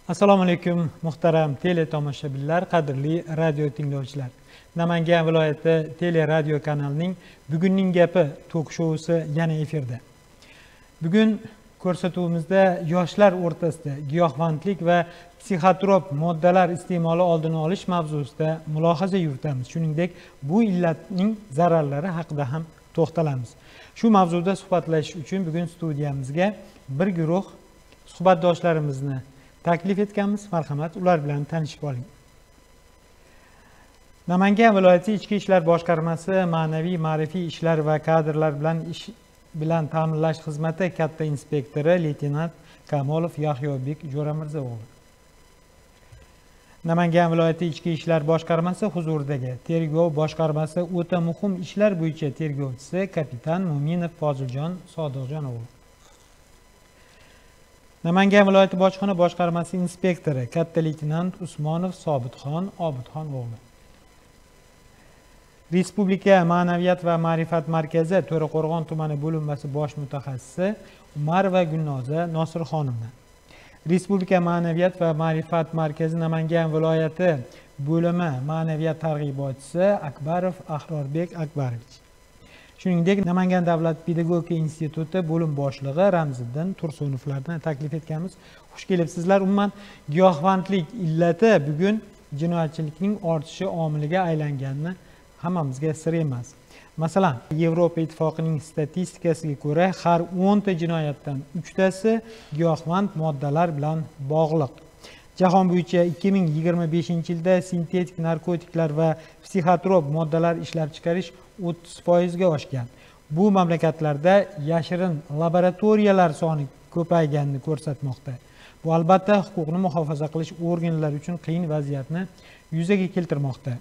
Assalomu alaykum muhtaram teletomoshabinlar, qadrli radio tinglovchilar. Namangan viloyati teleradio kanalining Bugunning gapi tok shousi yana efirda. Bugun ko'rsatuvimizda yoshlar o'rtasida giyohvandlik va psixotrop moddalar iste'moli oldini olish mavzusida mulohaza yuritamiz. Shuningdek, bu illatning zararlari haqida ham to'xtalamiz. Shu mavzuda suhbatlashish uchun bugun studiyamizga bir guruh suhbatdoshlarimizni taklif etganmiz. Marhamat, ular bilan tanishib oling. Namangan viloyati Ichki ishlar boshqarmasi ma'naviy ma'rifiy ishlar va kadrlar bilan ish bilan ta'minlash xizmati katta inspektori leytenant Kamolov Yahyobek Jo'ramirza o'g'li. Namangan viloyati Ichki ishlar boshqarmasi huzuridagi tergov boshqarmasi o'ta muhim ishlar bo'yicha tergovchisi kapitan Mo'minov Foziljon Sodiqjon o'g'li. Namangan viloyati bojxona boshqarmasi inspektori katta leytenant Usmonov Sobitxon Obidxon o'g'li. Respublika ma'naviyat va ma'rifat markazi To'raqo'rg'on tumani bo'linmasi bosh mutaxassisi Umarova Gulnoza Nosirxonovna. Respublika ma'naviyat va ma'rifat markazi Namangan viloyati bo'limi ma'naviyat targ'ibotchisi Akbarov Ahrorbek Akbarovich. Shuningdek, Namangan davlat pedagogika instituti bo'lim boshlig'i Ramziddin Tursunovlarni taklif etganmiz. Xush kelibsizlar. Umuman giyohvandlik illati bugun jinoyatchilikning ortishi omiliga aylanganini hammamizga sir emas. Masalan, Yevropa Ittifoqining statistikasiga ko'ra, har 10 ta jinoyatdan 3 tasi giyohvand moddalar bilan bog'liq. Jahon bo'yicha 2025-yilda sintetik narkotiklar va psixotrop moddalar ishlab chiqarish 30% ga oshgan. Bu mamlakatlarda yashirin laboratoriyalar soni ko'payganini ko'rsatmoqda. Bu albatta huquqni muhofaza qilish organlari uchun qiyin vaziyatni yuzaga keltirmoqda.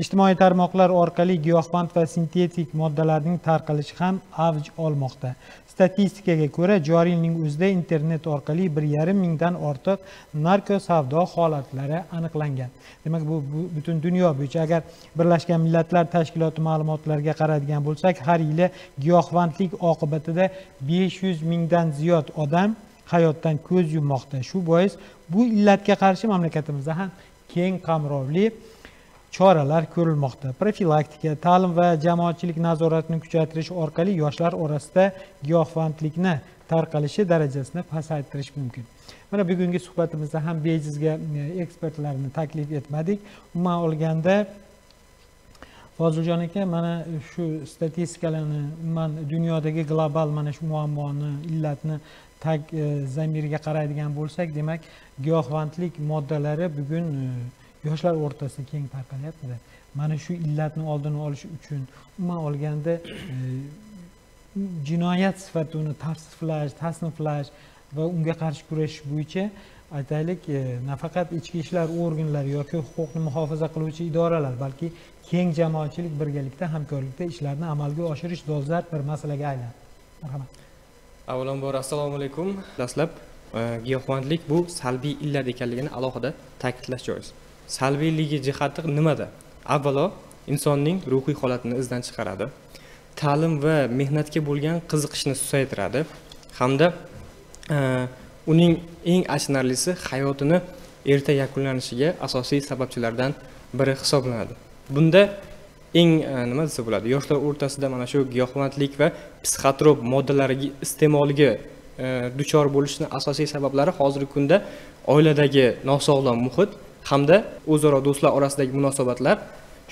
Ijtimoiy tarmoqlar orqali giyohvand va sintetik moddalarning tarqalishi ham avj olmoqda. Statistikaga ko'ra, joriy yilning o'zida internet orqali 1,5 mingdan ortiq narko savdo holatlari aniqlangan. Demak, bu butun dunyo bo'yicha agar Birlashgan Millatlar Tashkiloti ma'lumotlariga qaraydigan bo'lsak, har yili giyohvandlik oqibatida 500 mingdan ziyod odam hayotdan ko'z yummoqda. Shu bois bu illatga qarshi mamlakatimizda ham keng qamrovli choralar ko'rilmoqda. Profilaktika, ta'lim va jamoatchilik nazoratini kuchaytirish orqali yoshlar orasida giyohvandlikni tarqalishi darajasini pasaytirish mumkin. Mana bugungi suhbatimizda ham bejizga ekspertlarni taklif etmadik. Umuman olganda Foziljon aka, mana shu statistikalarni, umuman dunyodagi global mana shu muammoni, illatni tag zamirga qaraydigan bo'lsak, demak, giyohvandlik moddalari bugun yoshlar o'rtasida keng tarqalyapti. Mana shu illatni oldini olish uchun umuman olganda jinoyat sifatida uni tavsiflash, tasniflash va unga qarshi kurashish bo'yicha aytaylik, nafaqat ichki ishlar organlari yoki huquqni muhofaza qiluvchi idoralar, balki keng jamoatchilik birgalikda hamkorlikda ishlarni amalga oshirish dolzarb bir masalaga aylandi. Marhamat. Avvalambor assalomu alaykum. Dastlab giyohvandlik bu salbiy illat ekanligini alohida ta'kidlash joiz. Salbiyligi jihati nimada? Avvalo insonning ruhiy holatini izdan chiqaradi, ta'lim va mehnatga bo'lgan qiziqishni susaytiradi hamda uning eng achinarlisi hayotini erta yakunlanishiga asosiy sababchilardan biri hisoblanadi. Bunda eng nima desa bo'ladi, yoshlar o'rtasida mana shu giyohvandlik va psixotrop moddalariga iste'moliga duchor bo'lishning asosiy sabablari hozirgi kunda oiladagi nosog'lom muhit hamda o'zaro do'stlar orasidagi munosabatlar.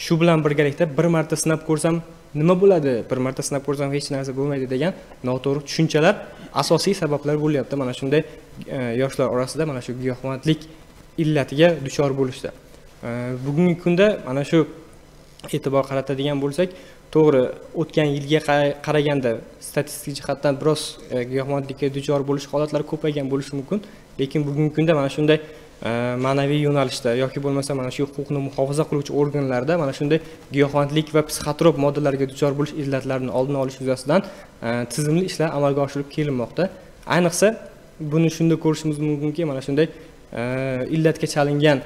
Shu bilan birgalikda bir marta sinab ko'rsam nima bo'ladi, bir marta sinab ko'rsam hech narsa bo'lmaydi degan noto'g'ri tushunchalar asosiy sabablar bo'lyapti mana shunday yoshlar orasida mana shu giyohvandlik illatiga duchor bo'lishda. Bugungi kunda mana shu e'tibor qaratadigan bo'lsak, to'g'ri, o'tgan yilga qaraganda statistik jihatdan biroz giyohvandlikka duchor bo'lish holatlari ko'paygan bo'lishi mumkin, lekin bugungi kunda mana shunday ma'naviy yo'nalishda yoki bo'lmasa mana shu huquqni muhofaza qiluvchi organlarda mana shunday giyohvandlik va psixotrop moddalarga duchor bo'lish illatlarini oldini olish yuzasidan tizimli ishlar amalga oshirib kelinmoqda. Ayniqsa buni shunda ko'rishimiz mumkinki, mana shunday illatga chalingan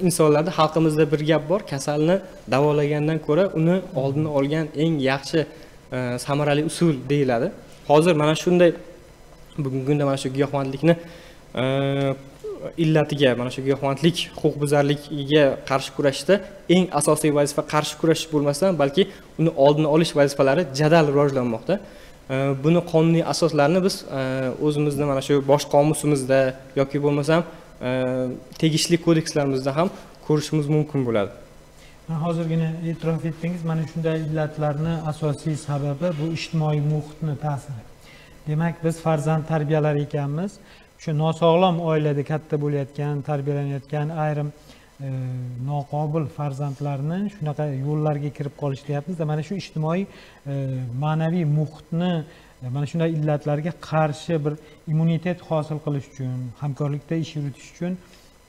insonlarda xalqimizda bir gap bor, kasalni davolagandan ko'ra uni oldini olgan eng yaxshi samarali usul deyiladi. Hozir mana shunday bugungi kunda mana shu giyohvandlikni illatiga, mana shu giyohvandlik huquqbuzarligiga qarshi kurashishda eng asosiy vazifa qarshi kurashish bo'lmasdan, balki uni oldini olish vazifalari jadal rivojlanmoqda. Buni qonuniy asoslarini biz o'zimizni mana shu bosh qomusimizda yoki bo'lmasam tegishli kodekslarimizda ham ko'rishimiz mumkin bo'ladi. Hozirgina e'tirof etdingiz, mana shunday illatlarni asosiy sababi bu ijtimoiy muhitni ta'siri. Demak, biz farzand tarbiyalar ekanmiz, shu nosog'lom oilada katta bo'layotgan, tarbiyalanayotgan ayrim noqobil farzandlarni shunaqa yo'llarga kirib qolish deyapmiz. Mana shu ijtimoiy ma'naviy muhitni mana shunday illatlarga qarshi bir immunitet hosil qilish uchun, hamkorlikda ish yuritish uchun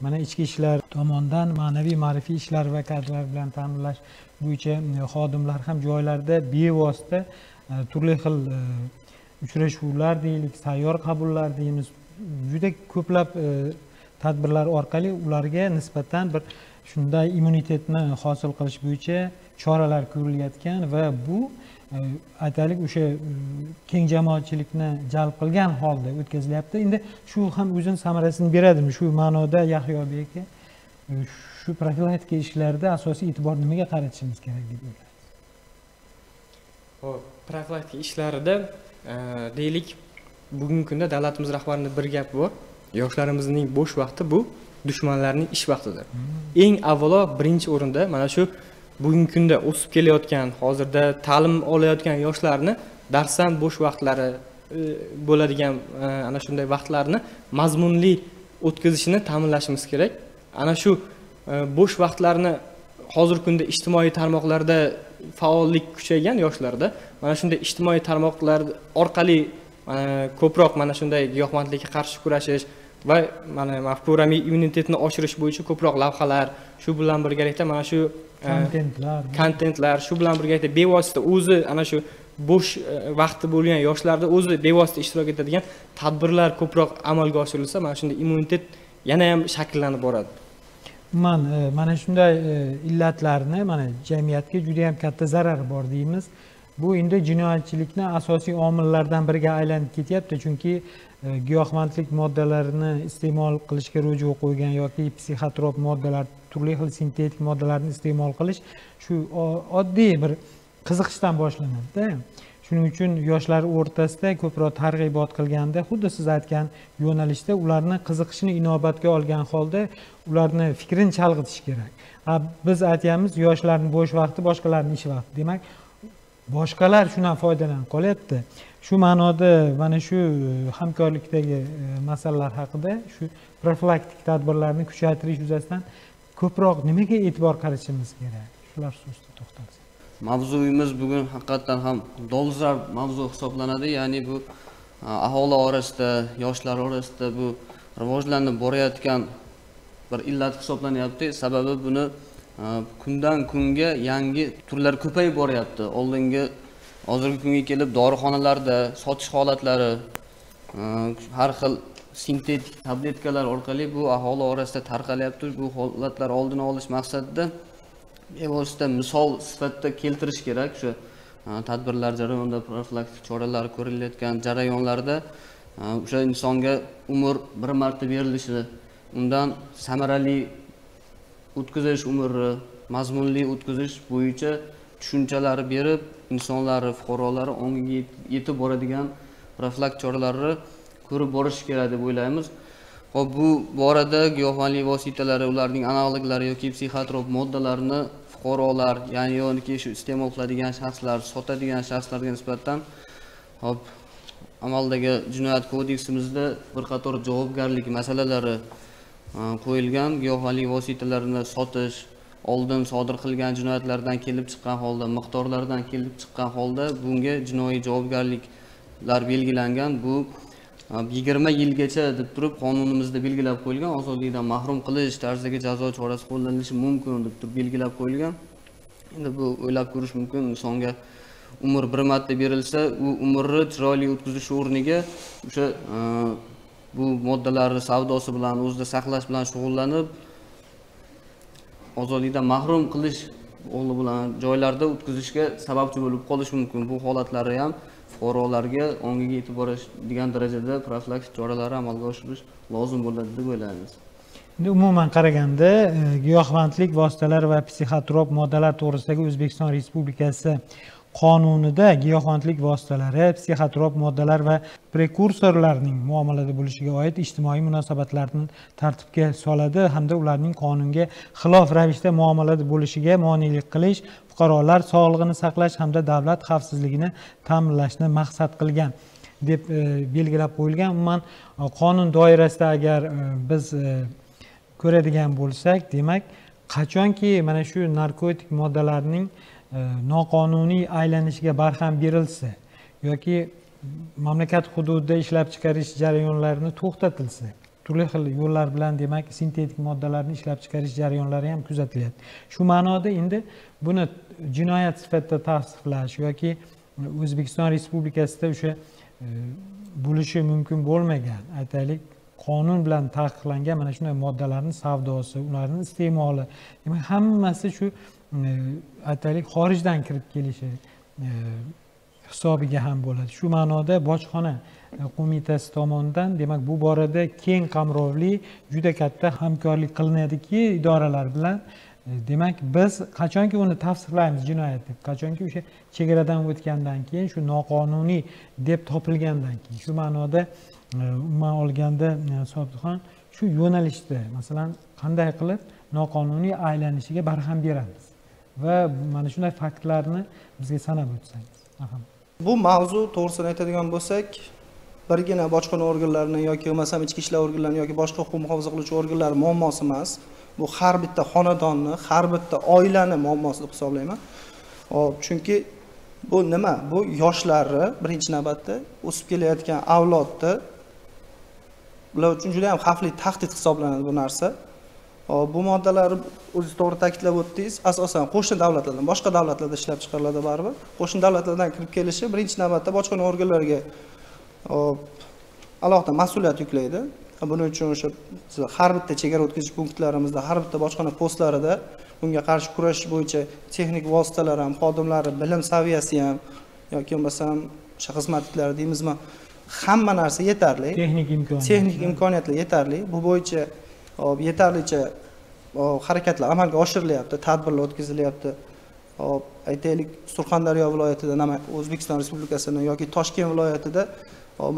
mana ichki ishlar tomonidan ma'naviy ma'rifiy ishlar va kadrlar bilan ta'minlash bo'yicha xodimlar ham joylarda bevosita turli xil uchrashuvlar deylik, sayyor qabullar deymiz, juda ko'plab tadbirlar orqali ularga nisbatan bir shunday immunitetni hosil qilish bo'yicha choralar ko'rilayotgan va bu aytaylik o'sha keng jamoatchilikni jalb qilgan holda o'tkazilyapti. Endi shu ham o'zini samarasini beradimi? Shu ma'noda Yahyobek aka, shu profilaktika ishlarida asosiy e'tibor nimaga qaratishimiz kerak deb o'ylaysiz? Xo'p, profilaktika ishlarida deylik, bugungi kunda davlatimiz rahbarining bir gapi bor. Yoshlarimizning bo'sh vaqti bu dushmanlarning ish vaqtidir. Eng avvalo birinchi o'rinda mana shu bugungi kunda o'sib kelayotgan, hozirda ta'lim olayotgan yoshlarni darsdan bo'sh vaqtlari bo'ladigan ana shunday vaqtlarni mazmunli o'tkazishini ta'minlashimiz kerak. Ana shu bo'sh vaqtlarni hozirgi kunda ijtimoiy tarmoqlarda faollik kuchaygan yoshlarda mana shunday ijtimoiy tarmoqlar orqali ko'proq mana shunday giyohvandlikka qarshi kurashish va mana mafkuraviy immunitetni oshirish bo'yicha ko'proq lavhalar, shu bilan birgalikda mana shu kontentlar, shu bilan birgalikda bevosita o'zi ana shu bo'sh vaqti bo'lgan yoshlarda o'zi bevosita ishtirok etadigan tadbirlar ko'proq amalga oshirilsa, mana shunday immunitet yana ham shakllanib boradi. Umuman mana shunday illatlarni mana jamiyatga juda ham katta zarari bor deymiz. Bu endi jinoyatchilikni asosiy omillardan biriga aylanib ketyapti, chunki giyohvandlik moddalarini iste'mol qilishga ruju qo'ygan yoki psixotrop moddalar, turli xil sintetik moddalarni iste'mol qilish shu oddiy bir qiziqishdan boshlanadi-da. Shuning uchun yoshlar o'rtasida ko'proq targ'ibot qilganda, xuddi siz aytgan yo'nalishda ularni qiziqishini inobatga olgan holda ularni fikrini chalg'itish kerak. Biz aytyapmiz, yoshlarning bo'sh vaqti boshqalarning ish vaqti. Demak, boshqalar shundan foydalanib qolyapti. Shu ma'noda mana shu hamkorlikdagi masalalar haqida, shu profilaktik tadbirlarni kuchaytirish yuzasidan ko'proq nimaga e'tibor qaratishimiz kerak? Shular xususida to'xtalsak. Mavzuyimiz bugun haqiqatan ham dolzarb mavzu hisoblanadi. Ya'ni bu aholi orasida, yoshlar orasida bu rivojlanib borayotgan bir illat hisoblanyapti. Sababi buni kundan kunga yangi turlar ko'payib boryapti. Oldingi hozirgi kunga kelib dorixonalarda sotish holatlari, har xil sintetik tabletkalar orqali bu aholi orasida tarqalyapti. Bu holatlar oldini olish maqsadida bevosita misol sifatida keltirish kerak. Shu tadbirlar jarayonida, profilaktik choralar ko'rilayotgan jarayonlarda o'sha insonga umr bir marta berilishi, undan samarali o'tkazish, umrni mazmunli o'tkazish bo'yicha tushunchalar berib, insonlar, fuqarolar ongiga yetib boradigan profilaktik choralarni ko'rib borish kerak deb o'ylaymiz. Xo'p, bu borada giyohvandlik vositalari, ularning analoglari yoki psixotrop moddalarni fuqarolar, ya'ni yoki shu iste'mol qiladigan shaxslar, sotadigan shaxslarga nisbatan xo'p, amaldagi jinoyat kodeksimizda bir qator javobgarlik masalalari qo'yilgan. Giyohvandlik vositalarini sotish, oldin sodir qilgan jinoyatlardan kelib chiqqan holda, miqdorlardan kelib chiqqan holda bunga jinoiy javobgarliklar belgilangan. Bu 20 yilgacha deb turib qonunimizda belgilab qo'yilgan, ozodlikdan mahrum qilish tarzidagi jazo chorasi qo'llanilishi mumkin deb turib belgilab qo'yilgan. Endi bu o'ylab ko'rish mumkin, insonga umr bir marta berilsa, u umrni chiroyli o'tkazish o'rniga o'sha bu moddalarni savdosi bilan, o'zida saqlash bilan shug'ullanib, ozodlikdan mahrum qilish o'g'li bilan joylarda o'tkazishga sababchi bo'lib qolishi mumkin. Bu holatlari ham fuqarolarga ongiga yetib boradigan darajada profilaktik choralari amalga oshirish lozim bo'ladi deb o'ylaymiz. Endi umuman qaraganda giyohvandlik vositalari va psixotrop moddalar to'g'risidagi O'zbekiston Respublikasi qonunida giyohvandlik vositalari, psixotrop moddalar va prekursorlarning muomalada bo'lishiga oid ijtimoiy munosabatlarni tartibga soladi hamda ularning qonunga xilof ravishda muomalada bo'lishiga monelik qilish, fuqarolar sog'lig'ini saqlash hamda davlat xavfsizligini ta'minlashni maqsad qilgan deb belgilab qo'yilgan. Umuman qonun doirasida agar biz ko'radigan bo'lsak, demak, qachonki mana shu narkotik moddalarning noqonuniy aylanishiga barham berilsa yoki mamlakat hududida ishlab chiqarish jarayonlarini to'xtatilsa, turli xil yo'llar bilan demak sintetik moddalarni ishlab chiqarish jarayonlari ham kuzatilyapti. Shu ma'noda endi buni jinoyat sifatida tavsiflash yoki O'zbekiston Respublikasida o'sha bo'lishi mumkin bo'lmagan, aytaylik, qonun bilan taqiqlangan mana shunday moddalarning savdosi, ularning iste'moli, demak hammasi shu aytaylik xorijdan kirib kelishi hisobiga ham bo'ladi. Shu ma'noda bojxona qo'mitasi tomonidan demak bu borada keng qamrovli juda katta hamkorlik qilinadiki idoralar bilan. Demak biz qachonki uni tavsiflaymiz jinoyat deb, qachonki o'sha chegaradan o'tgandan keyin shu noqonuniy deb topilgandan keyin, shu ma'noda umuman olganda Sobitxon shu yo'nalishda masalan qanday qilib noqonuniy aylanishiga barham beramiz va mana shunday faktlarni bizga sanab o'tsangiz. Marhamat. Bu mavzu to'g'risini aytadigan bo'lsak, birgina bojxona organlarini yoki bo'lmasam ichki ishlar organlarini yoki boshqa huquq muhofaza qiluvchi organlar muammosi emas. Bu har bitta xonadonni, har bitta oilani muammosi deb hisoblayman. Xo'p, chunki bu nima? Bu yoshlarni birinchi navbatda o'sib kelayotgan avlodni, ular uchun juda ham xavfli tahdid hisoblanadi bu narsa. Bu moddalar o'zingiz to'g'ri ta'kidlab o'tdingiz, asosan qo'shni davlatlardan, boshqa davlatlarda ishlab chiqariladi baribir. Qo'shni davlatlardan kirib kelishi birinchi navbatda bojxona organlariga alohida mas'uliyat yuklaydi. Buning uchun o'sha har bitta chegara o'tkazish punktlarimizda, har bitta bojxona postlarida bunga qarshi kurashish bo'yicha texnik vositalar ham, xodimlar bilim saviyasi ham yoki bo'lmasam o'sha xizmatlar deymizmi, hamma narsa yetarli. Texnik imkoniyatlar yetarli. Bu bo'yicha yetarlicha harakatlar amalga oshirilyapti, tadbirlar o'tkazilyapti. Aytaylik, Surxondaryo viloyatida, O'zbekiston Respublikasini yoki Toshkent viloyatida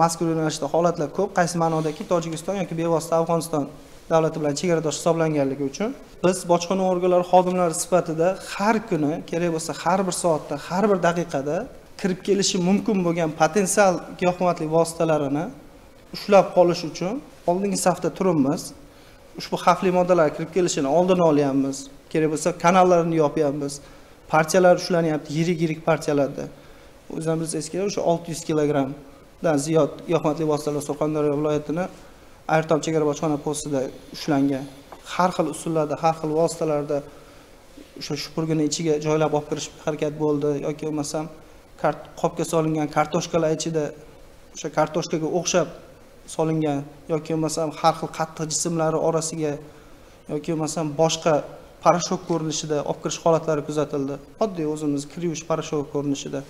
mazkur yo'nalishda holatlar ko'p. Qaysi ma'nodaki Tojikiston yoki bevosita Afg'oniston davlati bilan chegaradosh hisoblanganligi uchun biz bojxona organlari xodimlari sifatida har kuni, kerak bo'lsa har bir soatda, har bir daqiqada kirib kelishi mumkin bo'lgan potensial giyohvandlik vositalarini ushlab qolish uchun oldingi safda turibmiz. Ushbu xavfli moddalar kirib kelishini oldini olyapmiz. Kerak bo'lsa kanallarni yopyapmiz. Partiyalar ushlanyapti, yirik-yirik partiyalarda. O'zingiz bilsangiz kerak, o'sha 600 kilogramdan ziyod giyohvandlik vositalar Surxondaryo viloyatini Ayirtom chegara bojxona postida ushlangan. Har xil usullarda, har xil vositalarda o'sha shupurgini ichiga joylab olib kirish harakat bo'ldi yoki bo'lmasam qopga solingan kartoshkalar ichida o'sha kartoshkaga o'xshab solingan yoki bo'lmasam har xil qattiq jismlari orasiga yoki bo'lmasam boshqa parashok ko'rinishida olib kirish holatlari kuzatildi. Oddiy o'zimiz kir yuvish parashogi ko'rinishida.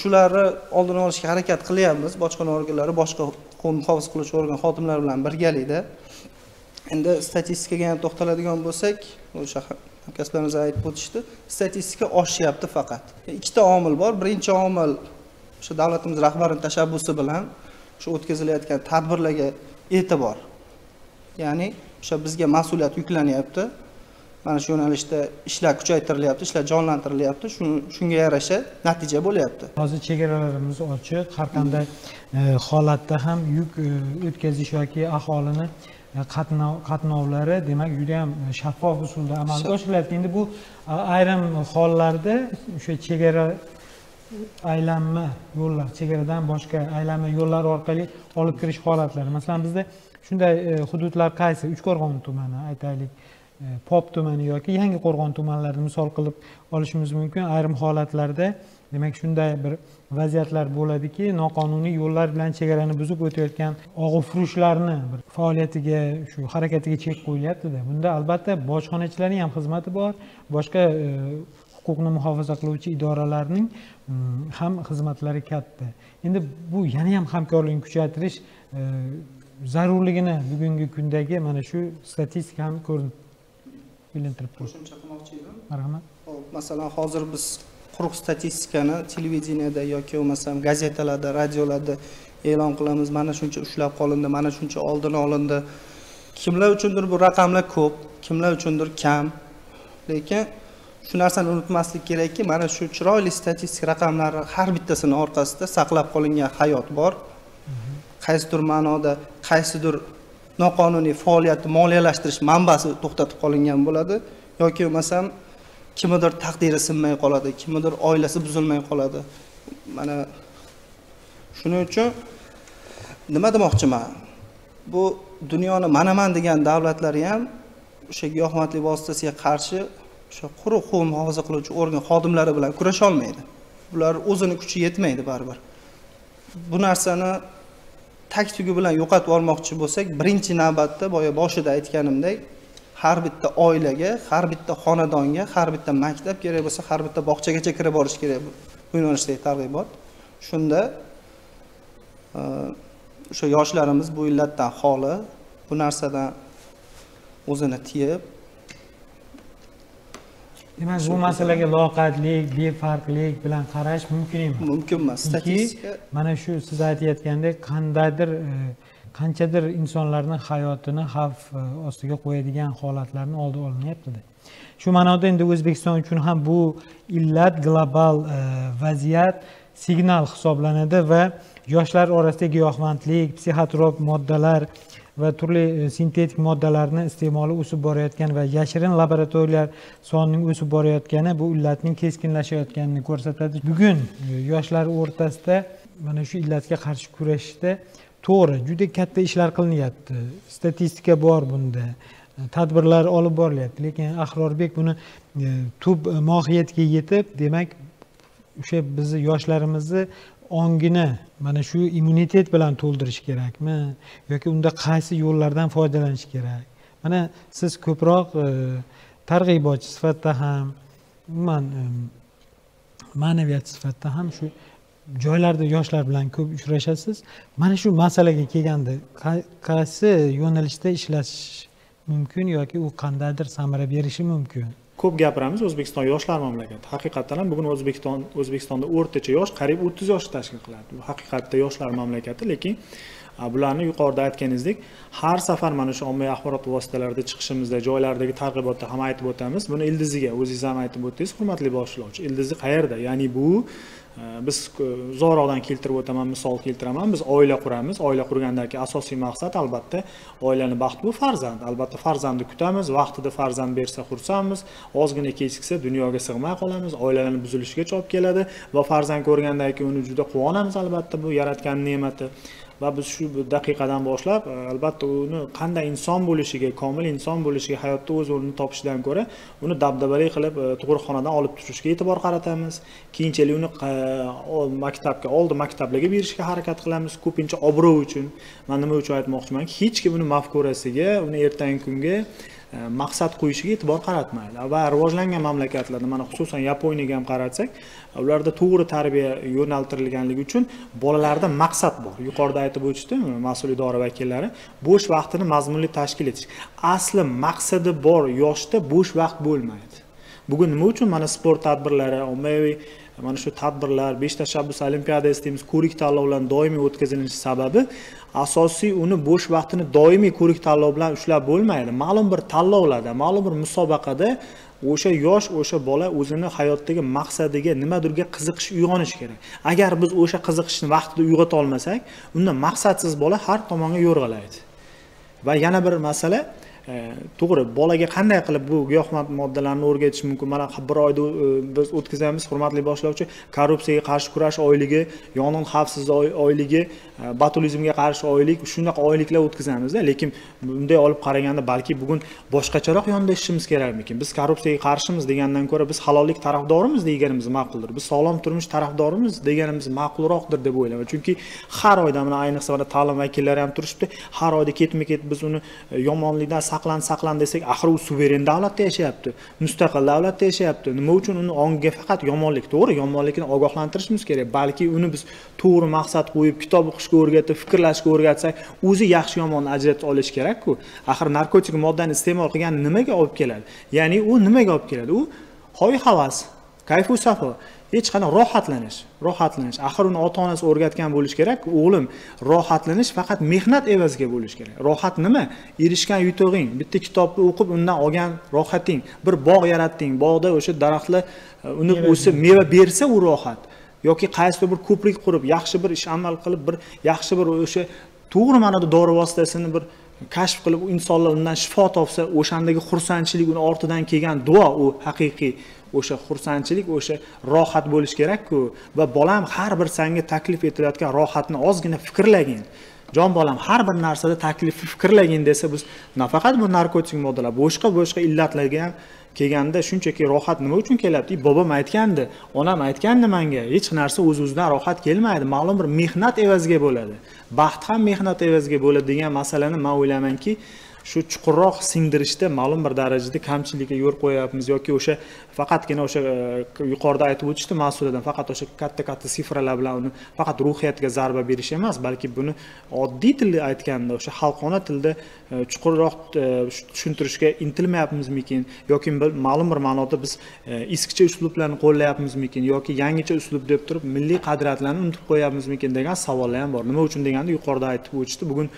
Shularni oldini olishga harakat qilyapmiz. Bojxona organlari, boshqa huquq muhofaza qiluvchi organ xodimlari bilan birgalikda. Endi statistikaga ham to'xtaladigan bo'lsak, o'sha hamkasblarimiz aytib o'tishdi, statistika oshyapti faqat. Ikkita omil bor. Birinchi omil o'sha davlatimiz rahbarining tashabbusi bilan o'sha o'tkazilayotgan tadbirlarga e'tibor. Ya'ni o'sha bizga mas'uliyat yuklanyapti. Mana shu yo'nalishda ishlar kuchaytirilyapti, ishlar jonlantirilyapti. Shunga yarasha natija bo'lyapti. Hozir chegaralarimiz ochiq, har qanday holatda ham yuk o'tkazish yoki aholini qatnovlari demak juda ham shaffof usulda amalga oshirilyapti. Endi bu ayrim hollarda o'sha chegara aylanma yo'llar, chegaradan boshqa aylanma yo'llar orqali olib kirish holatlari. Masalan, bizda shunday hududlar qaysi? Uchqo'rg'on tumani aytaylik, Pop tumani yoki Yangiqo'rg'on tumanlarini misol qilib olishimiz mumkin. Ayrim holatlarda demak shunday bir vaziyatlar bo'ladiki, noqonuniy yo'llar bilan chegarani buzib o'tayotgan og'ufurushlarni bir faoliyatiga, shu harakatiga chek qo'yilyapti-da. Bunda albatta bojxonachilarning ham xizmati bor, boshqa Huquqni muhofaza qiluvchi idoralarning ham xizmatlari katta. Endi bu yana ham hamkorlikni kuchaytirish zarurligini bugungi kundagi mana shu statistika ham ko'rinib bilintirib turibdi. Qo'shimcha qilmoqchi edim. Marhamat. Xo'p, masalan, hozir biz quruq statistikani televideniyada yoki bo'lmasam gazetalarda, radiolarda e'lon qilamiz. Mana shuncha ushlab qolindi, mana shuncha oldini olindi. Kimlar uchundir bu raqamlar ko'p, kimlar uchundir kam. Lekin shu narsani unutmaslik kerakki, mana shu chiroyli statistik raqamlar har bittasini orqasida saqlab qolingan hayot bor. Qaysidir ma'noda, qaysidir noqonuniy faoliyatni moliyalashtirish manbasi to'xtatib qolingan bo'ladi yoki bo'lmasam kimnidir taqdiri sinmay qoladi, kimnidir oilasi buzilmay qoladi. Mana shuning uchun nima demoqchiman? Bu dunyoni manaman degan davlatlari ham o'sha giyohvandlik vositasiga qarshi o'sha quruq huquq muhofaza qiluvchi organ xodimlari bilan kurasha olmaydi. Bular o'zini kuchi yetmaydi baribir. Bu narsani tag-tugi bilan yo'qotib olmoqchi bo'lsak, birinchi navbatda boya boshida aytganimdek, har bitta oilaga, har bitta xonadonga, har bitta maktab kerak bo'lsa, har bitta bog'chagacha kirib borish kerak bu yo'nalishdagi targ'ibot. Shunda o'sha yoshlarimiz bu illatdan xoli, bu narsadan o'zini tiyib, demak bu masalaga loqaydlik, befarqlik bilan qarash mumkin emas. Mumkin emas. Statistika mana shu siz aytayotgandek qandaydir qanchadir insonlarning hayotini xavf ostiga qo'yadigan holatlarni oldi olinyapti. Shu ma'noda endi O'zbekiston uchun ham bu illat global vaziyat signal hisoblanadi va yoshlar orasida giyohvandlik, psixotrop moddalar va turli sintetik moddalarni iste'moli o'sib borayotgan va yashirin laboratoriyalar sonining o'sib borayotgani bu illatning keskinlashayotganini ko'rsatadi. Bugun yoshlar o'rtasida mana shu illatga qarshi kurashishda to'g'ri juda katta ishlar qilinyapti. Statistika bor bunda. Tadbirlar olib borilyapti, lekin Ahrorbek buni tub mohiyatiga yetib, demak o'sha bizni yoshlarimizni ongini mana shu immunitet bilan to'ldirish kerakmi yoki unda qaysi yo'llardan foydalanish kerak? Mana siz ko'proq targ'ibotchi sifatida ham, umuman ma'naviyat sifatida ham shu joylarda yoshlar bilan ko'p uchrashasiz. Mana shu masalaga kelganda qaysi yo'nalishda ishlash mumkin yoki u qandaydir samara berishi mumkin? Ko'p gapiramiz, O'zbekiston yoshlar mamlakati. Haqiqatan ham bugun O'zbekistonda o'rtacha yosh qariyb 30 yoshni tashkil qiladi. Bu haqiqatda yoshlar mamlakati, lekin bularni yuqorida aytganingizdek, har safar mana shu ommaviy axborot vositalarida chiqishimizda, joylardagi targ'ibotda ham aytib o'tamiz. Buni ildiziga o'zingiz ham aytib o'tdingiz, hurmatli boshlovchi. Ildizi qayerda? Ya'ni bu biz uzoqroqdan keltirib o'taman, misol keltiraman. Biz oila quramiz. Oila qurgandagi asosiy maqsad albatta oilani baxti bu farzand. Albatta farzandni kutamiz, vaqtida farzand bersa xursandmiz, ozgina kechiksa dunyoga sig'may qolamiz, oilalarning buzilishigacha olib keladi va farzand ko'rgandan keyin uni juda quvonamiz albatta, bu yaratgan ne'mati. Va biz shu daqiqadan boshlab albatta uni qanday inson bo'lishiga, komil inson bo'lishiga, hayotda o'z o'rnini topishidan ko'ra uni dabdabali qilib tug'ruqxonadan olib tushishga e'tibor qaratamiz. Keyinchalik uni maktabga, oldi maktablarga berishga harakat qilamiz, ko'pincha obro' uchun. Men nima uchun aytmoqchimanki, hech kim uni mafkurasiga, uni ertangi kunga maqsad qo'yishiga e'tibor qaratmaydi. Va rivojlangan mamlakatlarda, mana xususan Yaponiyaga ham qaratsak, ularda to'g'ri tarbiya yo'naltirilganligi uchun bolalarda maqsad bor. Yuqorida aytib o'tishdi mas'ul idora vakillari, bo'sh vaqtini mazmunli tashkil etish. Asli maqsadi bor yoshda bo'sh vaqt bo'lmaydi. Bugun nima uchun mana sport tadbirlari, ommaviy mana shu tadbirlar, 5 tashabbus olimpiadasi deymiz, ko'rik tanlovlar doimiy o'tkazilishi sababi asosiy uni bo'sh vaqtini doimiy ko'rik tanlov bilan ushlab bo'lmaydi. Ma'lum bir tanlovlarda, ma'lum bir musobaqada o'sha yosh, o'sha bola o'zini hayotdagi maqsadiga, nimadirga qiziqish uyg'onishi kerak. Agar biz o'sha qiziqishni vaqtida uyg'ota olmasak, unda maqsadsiz bola har tomonga yo'rg'alaydi. Va yana bir masala, to'g'ri, bolaga qanday qilib bu giyohvand moddalarni o'rgatish mumkin? Mana bir oyda biz o'tkazamiz, hurmatli boshlovchi, korrupsiyaga qarshi kurash oyligi, yong'in xavfsiz oyligi, botulizmga qarshi oylik, shunaqa oyliklar o'tkazamizda, lekin bunday olib qaraganda balki bugun boshqacharoq yondashishimiz kerakmikin? Biz korrupsiyaga qarshimiz degandan ko'ra biz halollik tarafdorimiz deganimiz ma'quldir. Biz sog'lom turmush tarafdorimiz deganimiz ma'qulroqdir deb o'ylayman. Chunki har oyda mana ayniqsa mana ta'lim vakillari ham turishibdi, har oyda ketma-ket biz uni yomonlikdan saqlan saqlan desak, axir u suveren davlatda yashayapti, mustaqil davlatda yashayapti. Nima uchun uni ongiga faqat yomonlik, to'g'ri, yomonlikni ogohlantirishimiz kerak, balki uni biz to'g'ri maqsad qo'yib, kitob o'qishga o'rgatib, fikrlashga o'rgatsak, o'zi yaxshi yomonni ajratib olish kerak-ku. Axir narkotik moddani iste'mol qilgan nimaga olib keladi? Ya'ni u nimaga olib keladi? U hoy havas, kayfu safo, hech qanday rohatlanish, rohatlanish. Axir uni ota-onasi o'rgatgan bo'lish kerak, o'g'lim, rohatlanish faqat mehnat evaziga bo'lish kerak. Rohat nima? Erishgan yutug'ing, bitta kitobni o'qib undan olgan rohating, bir bog' yaratding, bog'da o'sha daraxtlar unib o'sib meva bersa u rohat. Yoki qaysidir bir ko'prik qurib, yaxshi bir ish amal qilib, bir yaxshi bir o'sha to'g'ri ma'noda dori vositasini bir kashf qilib, insonlar undan shifo topsa, o'shandagi xursandchilik, uni ortidan kelgan duo, u haqiqiy o'sha xursandchilik, o'sha rohat bo'lish kerak-ku. Va bolam, har bir senga taklif etilayotgan rohatni ozgina fikrlagin. Jon bolam, har bir narsada taklifni fikrlagin desa, biz nafaqat bu narkotik moddalar, boshqa illatlarga ham kelganda shunchaki rohat nima uchun kelyapti? Bobom aytgandi, onam aytgandi menga, hech narsa o'z-o'zidan rohat kelmaydi, ma'lum bir mehnat evaziga bo'ladi. Baxt ham mehnat evaziga bo'ladi degan masalani men o'ylaymanki, shu chuqurroq singdirishda ma'lum bir darajada kamchilikka yo'l qo'yapmiz yoki o'sha faqatgina o'sha yuqorida aytib o'tishdi mas'uliyadan faqat o'sha katta-katta sifralar bilan uni faqat ruhiyatga zarba berish emas, balki buni oddiy tilda aytganda o'sha xalqona tilda chuqurroq tushuntirishga intilmayapmizmikin yoki ma'lum bir ma'noda biz eskicha uslublarni qo'llayapmizmikin yoki yangicha uslub deb turib milliy qadriyatlarni unutib qo'yapmizmikin degan savollar ham bor. Nima uchun deganda yuqorida aytib o'tishdi, bugun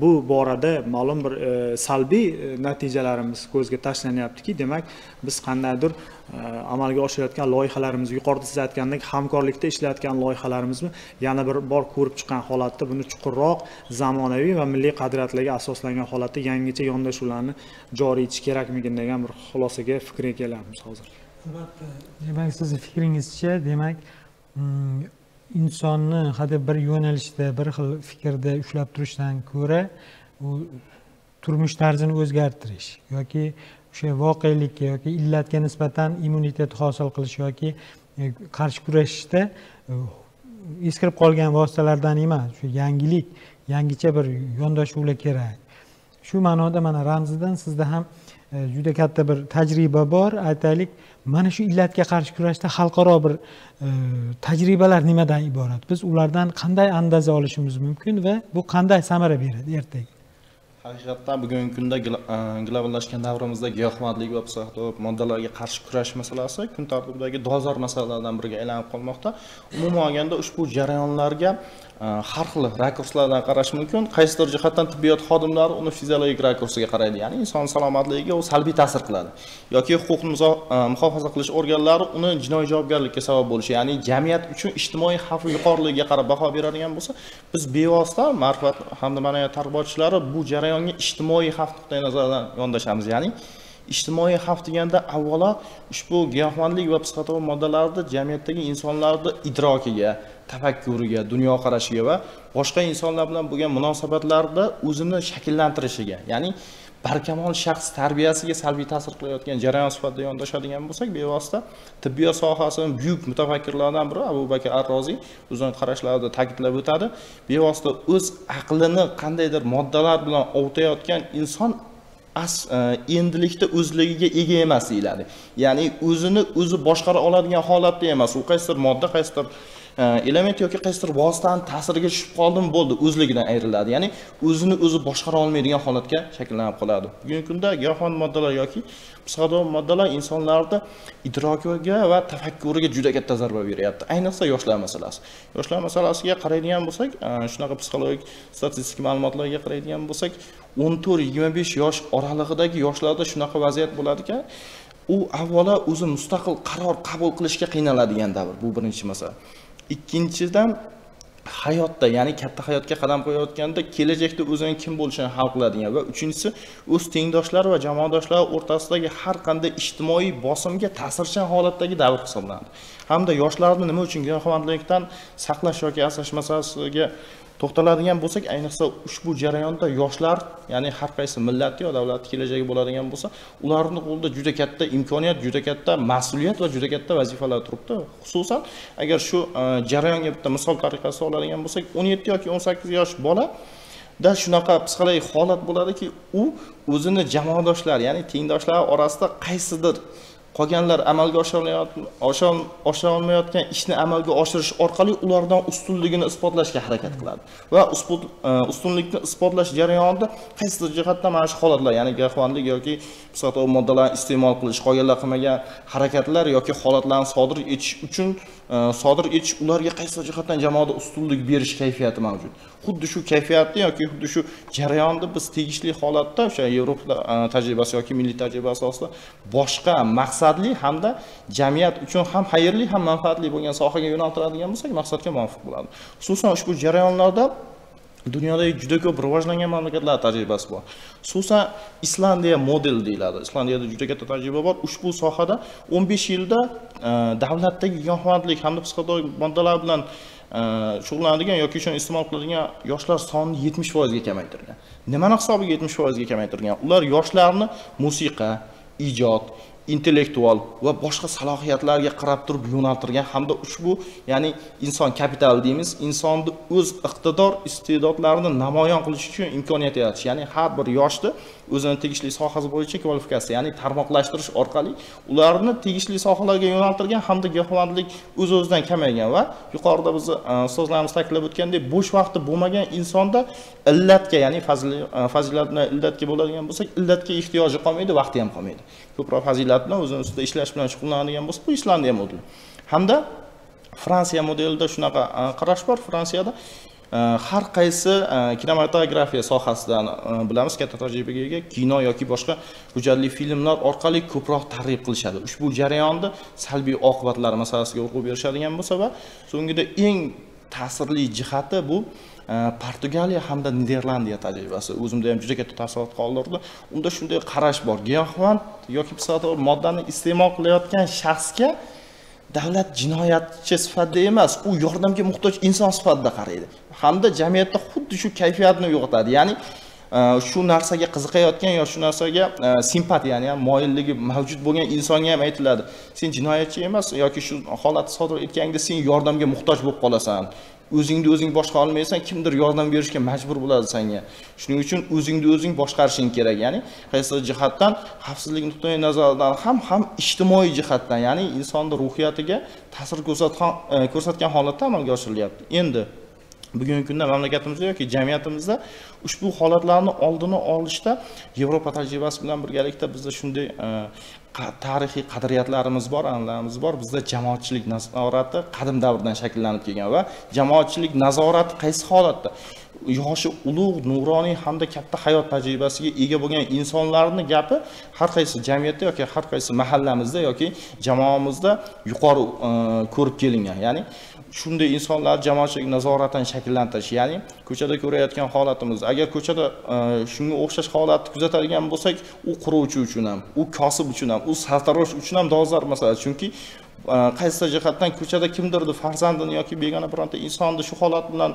bu borada ma'lum bir salbiy natijalarimiz ko'zga tashlanyaptiki, demak biz qandaydir amalga oshirayotgan loyihalarimiz, yuqorida siz aytgandek hamkorlikda ishlayotgan loyihalarimizni yana bir bor ko'rib chiqqan holatda buni chuqurroq zamonaviy va milliy qadriyatlarga asoslangan holatda yangicha yondashuvlarni joriy etish kerakmikin degan bir xulosaga, fikrga kelyapmiz hozir. Albatta, demak sizni fikringizcha, demak insonni hadeb bir yo'nalishda, bir xil fikrda ushlab turishdan ko'ra u turmush tarzini o'zgartirish yoki o'sha voqelikka yoki illatga nisbatan immunitet hosil qilish yoki qarshi kurashishda eskirib qolgan vositalardan emas, shu yangilik, yangicha bir yondashuvlar kerak. Shu ma'noda mana Ramzidan sizda ham juda katta bir tajriba bor. Aytaylik, mana shu illatga qarshi kurashda xalqaro bir tajribalar nimadan iborat? Biz ulardan qanday andaza olishimiz mumkin va bu qanday samara beradi ertaga? Haqiqatdan bugungi kunda globallashgan davrimizda giyohvandlik va psixotrop moddalarga qarshi kurash masalasi kun tartibidagi dolzarb masalalardan biriga aylanib qolmoqda. Umuman olganda ushbu jarayonlarga har xil rakurslardan qarash mumkin. Qaysidir jihatdan tibbiyot xodimlari uni fiziologik rakursiga qaraydi, ya'ni inson salomatligiga u salbiy ta'sir qiladi. Yoki huquqni muhofaza qilish organlari uni jinoiy javobgarlikka sabab bo'lishi, ya'ni jamiyat uchun ijtimoiy xavf yuqoriligiga qarab baho beradigan bo'lsa, biz bevosita ma'rifat hamda ma'naviyat targ'ibotchilari bu jarayonga ijtimoiy xavf nuqtai nazaridan yondashamiz. Ya'ni ijtimoiy xavf deganda avvalo ushbu giyohvandlik va psixotrop moddalarni jamiyatdagi insonlarning idrokiga, tafakkuriga, dunyoqarashiga va boshqa insonlar bilan bo'lgan munosabatlarda o'zini shakllantirishiga, ya'ni barkamol shaxs tarbiyasiga salbiy ta'sir qilayotgan jarayon sifatida yondashadigan bo'lsak, bevosita tibbiyot sohasining buyuk mutafakkirlaridan biri Abu Bakr Ar-Roziy o'zining qarashlarida ta'kidlab o'tadi. Bevosita o'z aqlini qandaydir moddalar bilan ovutayotgan inson endilikda o'zligiga ega emas deyiladi. Ya'ni o'zini o'zi boshqara oladigan holatda emas. U qaysidir modda, qaysidir element yoki qaysidir vositani ta'siriga tushib qoldim, bo'ldi, o'zligidan ayriladi. Ya'ni o'zini o'zi boshqara olmaydigan holatga shakllanib qoladi. Bugungi kunda giyohvand moddalar yoki psixotrop moddalar insonlarda idrokiga va tafakkuriga juda katta zarba beryapti. Ayniqsa yoshlar masalasi. Yoshlar masalasiga qaraydigan bo'lsak, shunaqa psixologik statistik ma'lumotlarga qaraydigan bo'lsak, 14-25 yosh oralig'idagi yoshlarda shunaqa vaziyat bo'ladiki, u avvalo o'zi mustaqil qaror qabul qilishga qiynaladigan davr. Bu birinchi masala. Ikkinchidan hayotda, ya'ni katta hayotga qadam qo'yayotganda kelajakda o'zining kim bo'lishini hal qiladigan va uchinchisi o'z tengdoshlari va jamoadoshlari o'rtasidagi har qanday ijtimoiy bosimga ta'sirchan holatdagi davr hisoblanadi. Hamda yoshlarni nima uchun giyohvandlikdan saqlash yoki asrash masalasiga to'xtaladigan bo'lsak, ayniqsa ushbu jarayonda yoshlar, ya'ni har qaysi millatni yo davlatni kelajagi bo'ladigan bo'lsa, ularning qo'lida juda katta imkoniyat, juda katta mas'uliyat va juda katta vazifalar turibdi. Xususan, agar shu jarayonga bitta misol tariqasida oladigan bo'lsak, 17 yoki 18 yosh bola Da shunaqa psixologik holat bo'ladiki, u o'zini jamoadoshlari, ya'ni tengdoshlari orasida qaysidir qolganlar amalga oshira olmayotgan ishni amalga oshirish orqali ulardan ustunligini isbotlashga harakat qiladi va ustunlikni isbotlash jarayonida qaysidir jihatdan mana shu holatlar, ya'ni giyohvandlik yoki psixotrop moddalarni iste'mol qilish, qolganlar qilmagan harakatlar yoki holatlarni sodir etish uchun sodir etish ularga qaysidir jihatdan jamoada ustunlik berish kayfiyati mavjud. Xuddi shu kayfiyatni yoki xuddi shu jarayonni biz tegishli holatda o'sha Yevropa tajribasi yoki milliy tajriba asosida boshqa maqsadli hamda jamiyat uchun ham xayrli ham manfaatli bo'lgan sohaga yo'naltiradigan bo'lsak, maqsadga muvofiq bo'ladi. Xususan ushbu jarayonlarda dunyodagi juda ko'p rivojlangan mamlakatlar tajribasi bor. Xususan Islandiya modeli deyiladi. Islandiyada juda katta tajriba bor. Ushbu sohada 15 yilda davlatdagi giyohvandlik hamda psixotrop moddalar bilan shug'ullanadigan yoki shuni iste'mol qiladigan yoshlar sonini 70% ga kamaytirgan. Nimani hisobiga 70% ga kamaytirgan? Ular yoshlarni musiqa, ijod, intellektual va boshqa salohiyatlarga qarab turib yo'naltirgan hamda ushbu, ya'ni inson kapitali deymiz, insonni o'z iqtidor, iste'dodlarini namoyon qilish uchun imkoniyat yaratish, ya'ni har bir yoshni o'zini tegishli sohasi bo'yicha kvalifikatsiya, ya'ni tarmoqlashtirish orqali ularni tegishli sohalarga yo'naltirgan hamda giyohvandlik o'z-o'zidan kamaygan va yuqorida biz ustozlarimiz ta'kidlab o'tgandek, bo'sh vaqti bo'lmagan insonda illatga, ya'ni fazilat bilan illatga bo'ladigan bo'lsak, illatga ehtiyoji qolmaydi, vaqti ham qolmaydi. Ko'proq fazilat bilan o'zini ustida ishlash bilan shug'ullanadigan bo'lsa, bu Islandiya modeli. Hamda Fransiya modelida shunaqa qarash bor. Fransiyada har qaysi kinematografiya sohasidan bilamiz, katta tajribaga ega kino yoki boshqa hujjatli filmlar orqali ko'proq targ'ib qilishadi. Ushbu jarayonda salbiy oqibatlar masalasiga urg'u berishadigan bo'lsa va so'ngida eng ta'sirli jihati bu Portugaliya hamda Niderlandiya tajribasi. O'zimda ham juda katta taassurot qoldirdi. Unda shunday qarash bor. Giyohvand yoki psixotrop moddani iste'mol qilayotgan shaxsga davlat jinoyatchi sifatida emas, u yordamga muhtoj inson sifatida qaraydi. Hamda jamiyatda xuddi shu kayfiyatni uyg'otadi. Ya'ni shu narsaga qiziqayotgan yo shu narsaga simpatiya, ya'ni moyilligi mavjud bo'lgan insonga ham aytiladi. Sen jinoyatchi emas yoki shu holatni sodir etganingda sen yordamga muhtoj bo'lib qolasan. O'zingni o'zing boshqara olmaysan, kimdir yordam berishga majbur bo'ladi senga. Shuning uchun o'zingni o'zing boshqarishing kerak. Ya'ni qaysi jihatdan, xavfsizlik nuqtai nazaridan ham ijtimoiy jihatdan, ya'ni insonning ruhiyatiga ta'sir ko'rsatgan holatda amalga oshirilyapti. Endi bugungi kunda mamlakatimizda yoki jamiyatimizda ushbu holatlarni oldini olishda Yevropa tajribasi bilan birgalikda bizda shunday tarixiy qadriyatlarimiz bor, an'analarimiz bor. Bizda jamoatchilik nazorati qadim davrdan shakllanib kelgan va jamoatchilik nazorati qaysi holatda yoshi ulug', nuroniy hamda katta hayot tajribasiga ega bo'lgan insonlarning gapi har qaysi jamiyatda yoki har qaysi mahallamizda yoki jamoamizda yuqori ko'rib kelingan. Ya'ni shunday insonlar jamoatchilik nazoratini shakllantirish, ya'ni ko'chada ko'rayotgan holatimiz, agar ko'chada shunga o'xshash holatni kuzatadigan bo'lsak, u quruvchi uchun ham, u kosib uchun ham, u sartarosh uchun ham dolzarb masala. Chunki qaysi jihatdan ko'chada kimdirni farzandini yoki begona bironta insonni shu holat bilan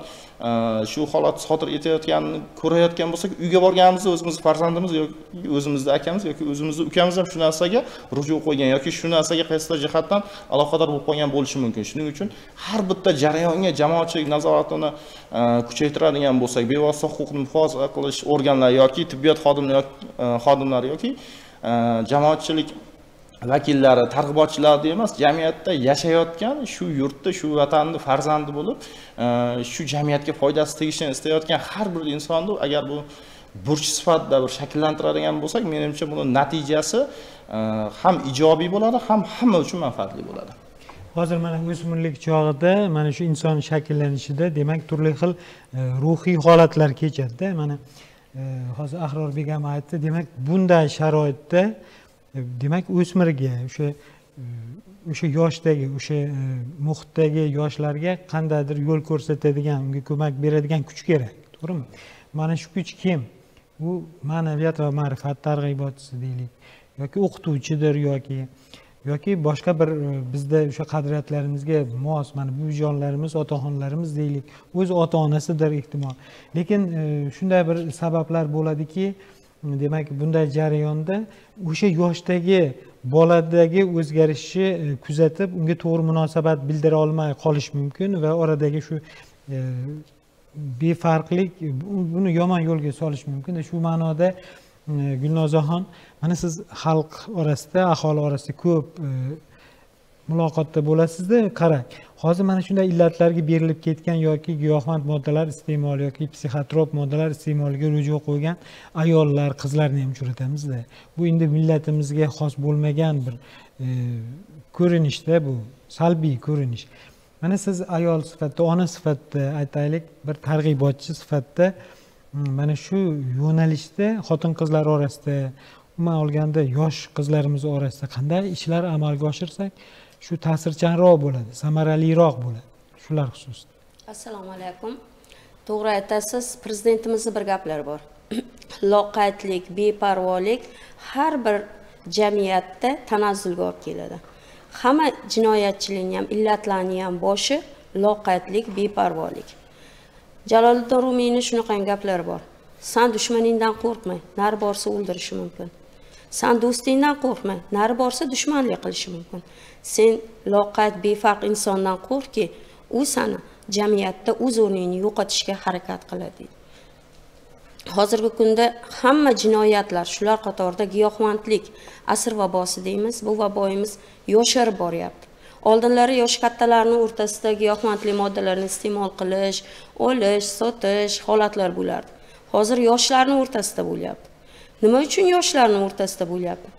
shu holat sodir etayotganini ko'rayotgan bo'lsak, uyga borganimizda o'zimiz farzandimiz yoki o'zimizni akamiz yoki o'zimizni ukamiz ham shu narsaga ruju qo'ygan yoki shu narsaga qaysidir jihatdan aloqador bo'lib qolgan bo'lishi mumkin. Shuning uchun har bitta jarayonga jamoatchilik nazoratini kuchaytiradigan bo'lsak, bevosita huquqni muhofaza qilish organlari yoki tibbiyot xodimlari yoki jamoatchilik vakillari, targ'ibotchilar emas, jamiyatda yashayotgan, shu yurtda, shu vatanni farzandi bo'lib, shu jamiyatga foydasi tegishini istayotgan har bir insonni agar bu burch sifatida bir shakllantiradigan bo'lsak, menimcha buni natijasi ham ijobiy bo'ladi, ham hamma uchun manfaatli bo'ladi. Hozir mana o'smirlik chog'ida mana shu inson shakllanishida demak turli xil ruhiy holatlar kechadi-da. Mana hozir Ahrorbek ham aytdi, demak bunday sharoitda demak o'smirga o'sha yoshdagi, o'sha muhitdagi yoshlarga qandaydir yo'l ko'rsatadigan, unga ko'mak beradigan kuch kerak, to'g'rimi? Mana shu kuch kim? U ma'naviyat va ma'rifat targ'ibotchisi deylik, yoki o'qituvchidir, yoki boshqa bir bizda o'sha qadriyatlarimizga mos mana buvijonlarimiz, otaxonlarimiz deylik, o'z ota-onasidir ehtimol. Lekin shunday bir sabablar bo'ladiki, demak bunday jarayonda o'sha yoshdagi boladagi o'zgarishni kuzatib, unga to'g'ri munosabat bildira olmay qolish mumkin va oradagi shu Befarqlik buni yomon yo'lga solish mumkin. Shu ma'noda Gulnozaxon, mana siz xalq orasida, aholi orasida ko'p muloqotda bo'lasizda, qarang, hozir mana shunday illatlarga berilib ketgan yoki giyohvand moddalar iste'moli yoki psixotrop moddalar iste'moliga ruju qo'ygan ayollar, qizlarni ham uchratamizda. Bu endi millatimizga xos bo'lmagan bir ko'rinishda, bu salbiy ko'rinish. Mana siz ayol sifatida, ona sifatida, aytaylik, bir targ'ibotchi sifatida mana shu yo'nalishda xotin-qizlar orasida, umuman olganda yosh qizlarimiz orasida qanday ishlar amalga oshirsak shu ta'sirchanroq bo'ladi, samaraliroq bo'ladi shular xususida. Assalomu alaykum. To'g'ri aytasiz, prezidentimizning bir gaplari bor. Loqaydlik, beparvolik har bir jamiyatda tanazzulga olib keladi. Hamma jinoyatchilikning ham, illatlarning ham boshi loqaydlik, beparvolik. Jaloliddin Rumiyning shunaqangi gaplari bor. San dushmaningdan qo'rqma, nari borsa o'ldirishi mumkin. San do'stingdan qo'rqma, nari borsa dushmanlik qilishi mumkin. Sen loqayd, befarq insondan qo'rqki, u seni jamiyatda o'z o'rningni yo'qotishga harakat qiladi deydi. Hozirgi kunda hamma jinoyatlar, shular qatorida giyohvandlik, asr vabosi deymiz, bu vaboimiz yosharib boryapti. Oldinlari yosh kattalarning o'rtasida giyohvandlik moddalarini iste'mol qilish, olish, sotish holatlar bo'lardi. Hozir yoshlarning o'rtasida bo'lyapti. Nima uchun yoshlarning o'rtasida bo'lyapti?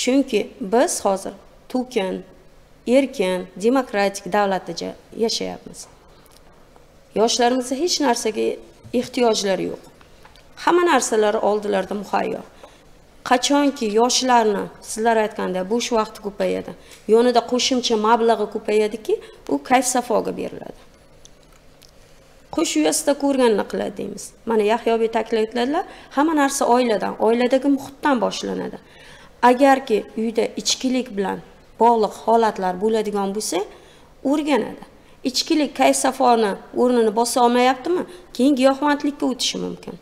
Chunki biz hozir to'kin, erkin, demokratik davlatda yashayapmiz. Yoshlarimizda hech narsaga ehtiyojlari yo'q. Hamma narsalari oldilarida muhayyo. Qachonki yoshlarni, sizlar aytganda, bo'sh vaqti ko'payadi, yonida qo'shimcha mablag'i ko'payadiki, u kayf-safoga beriladi. Qo'sh uyasida ko'rganini qiladi deymiz. Mana Yahyobek ta'kidladilar, hamma narsa oiladan, oiladagi muhitdan boshlanadi. Agarki uyda ichkilik bilan bog'liq holatlar bo'ladigan bo'lsa, o'rganadi. Ichkilik kayf-safoni o'rnini bosa olmayaptimi, keyin giyohvandlikka o'tishi mumkin.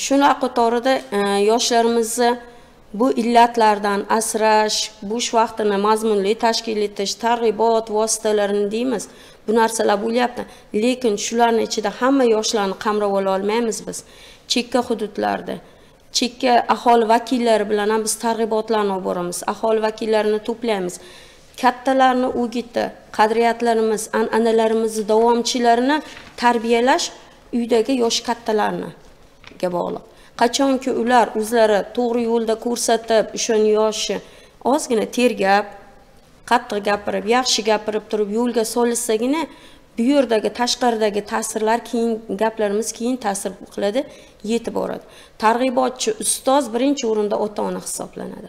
Shular qatorida yoshlarimizni bu illatlardan asrash, bo'sh vaqtini mazmunli tashkil etish, targ'ibot vositalarini deymiz. Bu narsalar bo'lyapti, lekin shularning ichida hamma yoshlarni qamrab ola olmaymiz biz. Chekka hududlarda, chekka aholi vakillari bilan ham biz targ'ibotlarni olib boramiz, aholi vakillarini to'playmiz. Kattalarni o'giti, qadriyatlarimiz, an'analarimizni davomchilarini tarbiyalash uydagi yosh kattalarni bog'liq. Qachonki ular o'zlari to'g'ri yo'lda ko'rsatib, o'shani yoshi ozgina tergab, qattiq gapirib, yaxshi gapirib turib yo'lga solsagina, bu yerdagi tashqaridagi ta'sirlar keyin, gaplarimiz keyin ta'sir qiladi, yetib boradi. Targ'ibotchi ustoz birinchi o'rinda ota-ona hisoblanadi.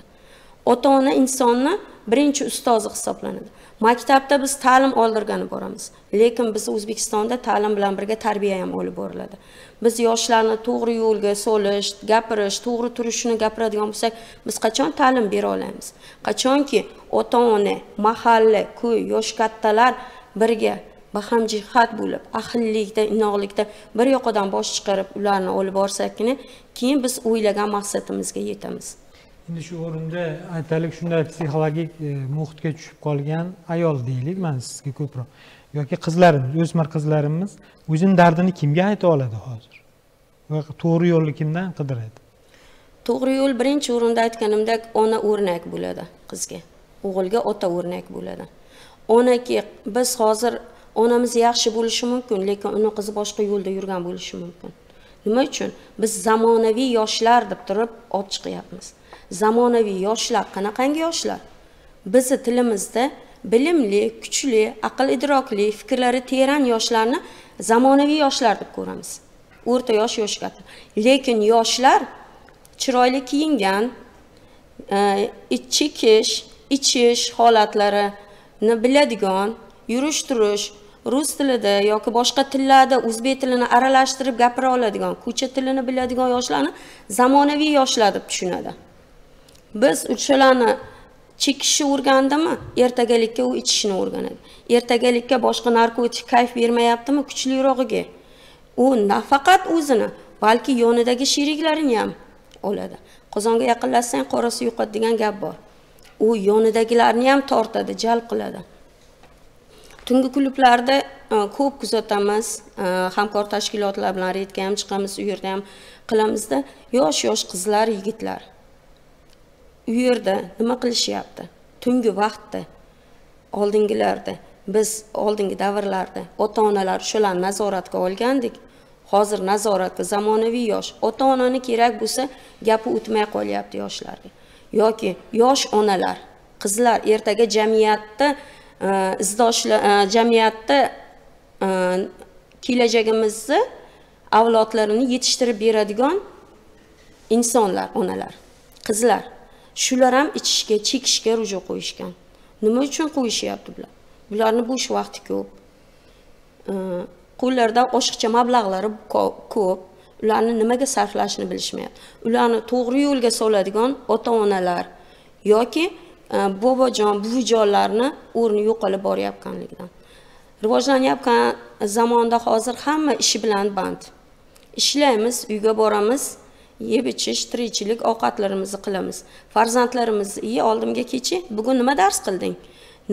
Ota-ona insonni birinchi ustozi hisoblanadi. Maktabda biz ta'lim oldirgani boramiz, lekin biz O'zbekistonda ta'lim bilan birga tarbiya ham olib boriladi. Biz yoshlarni to'g'ri yo'lga solish, gapirish, to'g'ri turishini gapiradigan bo'lsak, biz qachon ta'lim bera olamiz? Qachonki ota-ona, mahalla, ko'y, yosh kattalar birga bahamjihat bo'lib, ahillikda, inoqlikda bir yoqadan bosh chiqarib ularni olib borsakgina, keyin biz o'ylagan maqsadimizga yetamiz. Endi shu o'rinda aytaylik, shunday psixologik muhitga tushib qolgan ayol deylik, men sizga ko'proq yoki qizlarimiz, o'smir qizlarimiz o'zining dardini kimga ayta oladi hozir? Va to'g'ri yo'lni kimdan qidiradi? To'g'ri yo'l birinchi o'rinda aytganimdek, ona o'rnak bo'ladi qizga, o'g'ilga ota o'rnak bo'ladi. Onaki biz hozir onamiz yaxshi bo'lishi mumkin, lekin uni qizi boshqa yo'lda yurgan bo'lishi mumkin. Nima uchun? Biz zamonaviy yoshlar deb turib olib chiqyapmiz. Zamonaviy yoshlar qanaqangi yoshlar? Bizi tilimizda bilimli, kuchli, aql idrokli, fikrlari teran yoshlarni zamonaviy yoshlar deb ko'ramiz. O'rta yosh, yosh katta. Lekin yoshlar chiroyli kiyingan, chekish, ichish holatlarini biladigan, yurish turish, rus tilida yoki boshqa tillarda o'zbek tilini aralashtirib gapira oladigan, ko'cha tilini biladigan yoshlarni zamonaviy yoshlar deb tushunadi. Biz o'shalarni chekishni o'rgandimi, ertagalikka u ichishni o'rganadi. Ertagalikka boshqa narkotik kayf bermayaptimi, kuchlirog'iga. U nafaqat o'zini, balki yonidagi sheriklarini ham oladi. Qozonga yaqinlashsang qorasi yo'qot degan gap bor. U yonidagilarni ham tortadi, jalb qiladi. Tungi klublarda ko'p kuzatamiz, hamkor tashkilotlar bilan reydga ham chiqamiz, u yerda ham qilamizda yosh-yosh qizlar, yigitlar u yerda nima qilishyapti? Tungi vaqtda, oldingilarda, biz oldingi davrlarda ota-onalar shularni nazoratga olgandik. Hozir nazoratga zamonaviy yosh, ota-onani kerak bo'lsa gapi o'tmay qolyapti yoshlarga. Yoki yosh onalar, qizlar ertaga jamiyatda izdoshlar, jamiyatda kelajagimizni avlodlarini yetishtirib beradigan insonlar, onalar, qizlar. Shular ham ichishga, chekishga ruju qo'yishgan. Nima uchun qo'yishyapti bular? Bularni bo'sh vaqti ko'p. Qo'llarida oshiqcha mablag'lari ko'p. Ularni nimaga sarflashni bilishmayapti. Ularni to'g'ri yo'lga soladigan ota-onalar yoki bobojon, buvijonlarni o'rni yo'qolib borayotganligidan. Rivojlanayotgan zamonda hozir hamma ishi bilan band. Ishlaymiz, uyga boramiz, yeb ichish, tirikchilik, ovqatlarimizni qilamiz. Farzandlarimizni oldimga kechi, bugun nima dars qilding?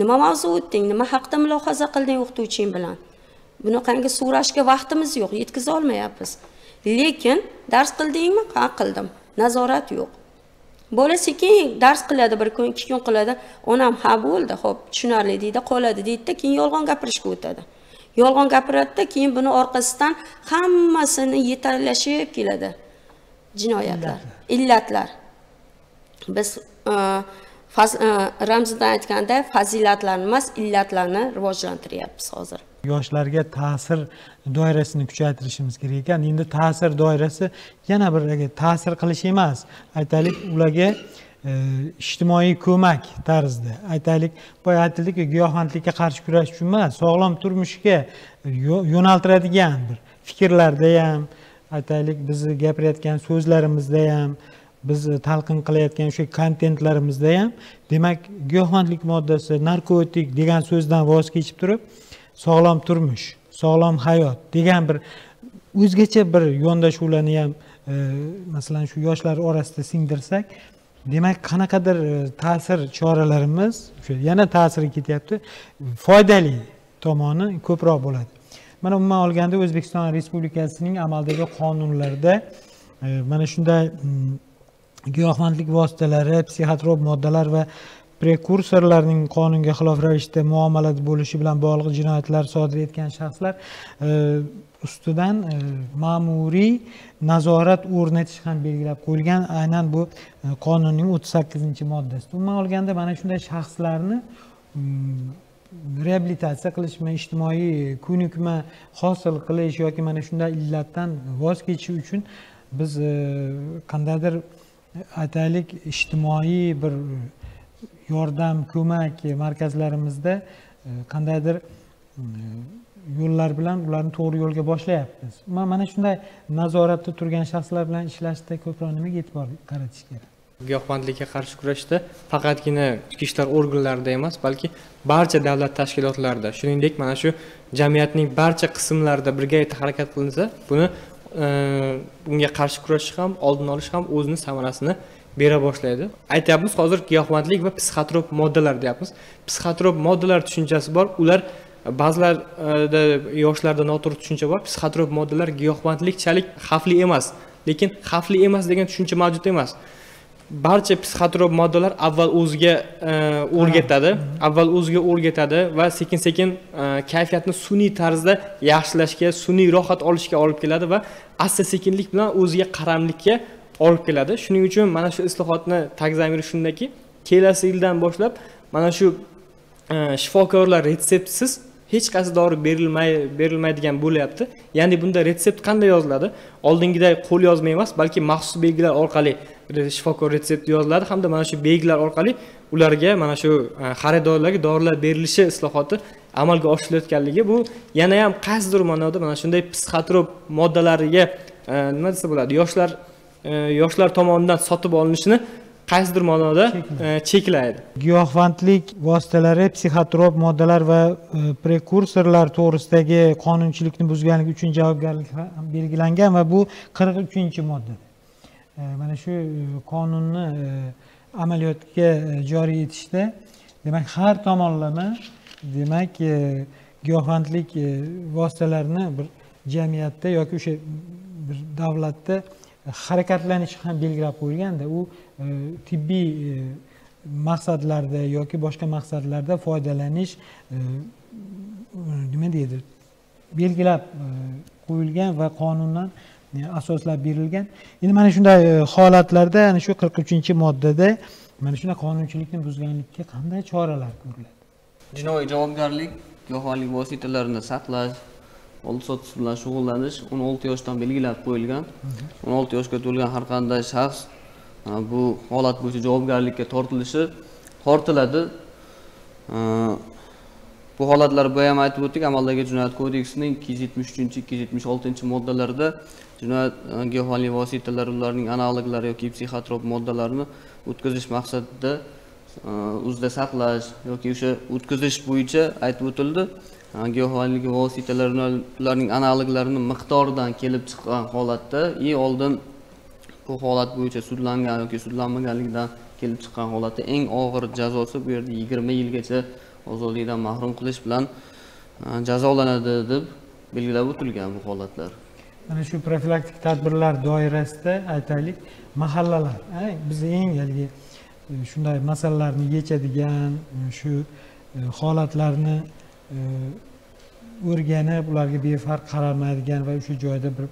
Nima mavzu o'tding? Nima haqda mulohaza qilding o'qituvching bilan? Bunaqangi so'rashga vaqtimiz yo'q, yetkaza olmayapmiz. Lekin dars qildingmi? Ha, qildim. Nazorat yo'q. Bola sekin dars qiladi, bir kun, ikki kun qiladi. Onam ha bo'ldi, xo'p, tushunarli deydi, qoladi deydi-da, keyin yolg'on gapirishga o'tadi. Yolg'on gapiradi-da, keyin buni orqasidan hammasini yetarlashib keladi. Jinoyatlar, illatlar. Biz Ramzidan aytganda fazilatlarni emas, illatlarni rivojlantiryapmiz hozir. Yoshlarga ta'sir doirasini kuchaytirishimiz kerak ekan. Endi ta'sir doirasi yana bir ta'sir qilish emas, aytaylik ularga ijtimoiy ko'mak tarzida. Aytaylik, boya aytildiki, giyohvandlikka qarshi kurash uchun emas, sog'lom turmushga yo'naltiradigan bir fikrlarda ham, aytaylik, biz gapirayotgan so'zlarimizda ham, biz talqin qilayotgan o'sha kontentlarimizda ham, demak, giyohvandlik moddasi, narkotik degan so'zdan voz kechib turib, sog'lom turmush, sog'lom hayot degan bir o'zgacha bir yondashuvlarni ham masalan shu yoshlar orasida singdirsak, demak, qanaqadir ta'sir choralarimiz o'sha yana ta'siri ketyapti, foydali tomoni ko'proq bo'ladi. Mana umuman olganda O'zbekiston Respublikasining amaldagi qonunlarida mana shunday giyohvandlik vositalari, psixotrop moddalar va prekursorlarning qonunga xilof ravishda muomalada bo'lishi bilan bog'liq jinoyatlar sodir etgan shaxslar ustidan ma'muriy nazorat o'rnatish ham belgilab qo'yilgan. Aynan bu qonunning 38-moddasida. Umuman olganda mana shunday shaxslarni reabilitatsiya qilishmi, ijtimoiy ko'nikma hosil qilish yoki mana shunday illatdan voz kechish uchun biz qandaydir aytaylik ijtimoiy bir yordam, ko'mak markazlarimizda qandaydir yo'llar bilan ularni to'g'ri yo'lga boshlayapmiz. Mana shunday nazoratda turgan shaxslar bilan ishlashda ko'proq nimaga e'tibor qaratish kerak? Giyohvandlikka qarshi kurashda faqatgina ichki ishlar organlarida emas, balki barcha davlat tashkilotlarida, shuningdek mana shu jamiyatning barcha qismlarida birgalikda harakat qilinsa, buni bunga qarshi kurashish ham, oldini olish ham o'zini samarasini bera boshlaydi. Aytyapmiz hozir giyohvandlik va psixotrop moddalar deyapmiz. Psixotrop moddalar tushunchasi bor. Ular ba'zilarda yoshlarda noto'g'ri tushuncha bor. Psixotrop moddalar giyohvandlikchalik xavfli emas, lekin xavfli emas degan tushuncha mavjud emas. Barcha psixotrop moddalar avval o'ziga o'rgatadi, avval o'ziga o'rgatadi va sekin-sekin kayfiyatni sun'iy tarzda yaxshilashga, sun'iy rohat olishga olib keladi va asta-sekinlik bilan o'ziga qaramlikka olib keladi. Shuning uchun mana shu islohotni tagzamiri shundaki, kelasi yildan boshlab mana shu shifokorlar retseptsiz hech qaysi dori berilmaydigan bo'lyapti. Ya'ni bunda retsept qanday yoziladi? Oldingiday qo'l yozma emas, balki maxsus belgilar orqali shifokor retsept yoziladi hamda mana shu belgilar orqali ularga, mana shu xaridorlarga dorilar berilishi islohoti amalga oshirilayotganligi, bu yana ham qaysidir ma'noda mana shunday psixotrop moddalariga nima desa bo'ladi, yoshlar tomonidan sotib olinishini qaysidir ma'noda cheklaydi. Giyohvandlik vositalari, psixotrop moddalar va prekursorlar to'g'risidagi qonunchilikni buzganlik uchun javobgarlik belgilangan va bu 43-moddada. Mana shu qonunni amaliyotga joriy etishda, demak, har tomonlama, demak, giyohvandlik vositalarini bir jamiyatda yoki o'sha bir davlatda harakatlanishi ham belgilab qo'yilganda, u tibbiy maqsadlarda yoki boshqa maqsadlarda foydalanish nima deydi, belgilab qo'yilgan va qonundan asoslab berilgan. Endi mana shunday holatlarda ana shu 43-moddada mana shunday qonunchilikni buzganlikka qanday choralar ko'riladi? Jinoiy javobgarlik giyohvandlik vositalarini saqlash, oldi-sotish bilan shug'ullanish 16 yoshdan belgilab qo'yilgan. 16 yoshga to'lgan har qanday shaxs bu holat bo'yicha javobgarlikka tortiladi. Bu holatlar boya ham aytib o'tdik, amaldagi Jinoyat kodeksining 273-276 moddalarida jinoyat giyohvandlik vositalari, ularning analoglari yoki psixotrop moddalarini o'tkazish maqsadida o'zida saqlash yoki o'sha o'tkazish bo'yicha aytib o'tildi. Giyohvandlik vositalarini, ularning analoglarini miqdoridan kelib chiqqan holatda oldin bu holat bo'yicha sudlangan yoki sudlanmaganlikdan kelib chiqqan holatda eng og'ir jazosi bu yerda 20 yilgacha ozodlikdan mahrum qilish bilan jazolanadi deb belgilab o'tilgan bu holatlar. Mana shu profilaktik tadbirlar doirasida aytaylik, mahallalar biz eng haligi shunday masalalarni yechadigan, shu holatlarni o'rganib, ularga befarq qaramaydigan va o'sha joyda bir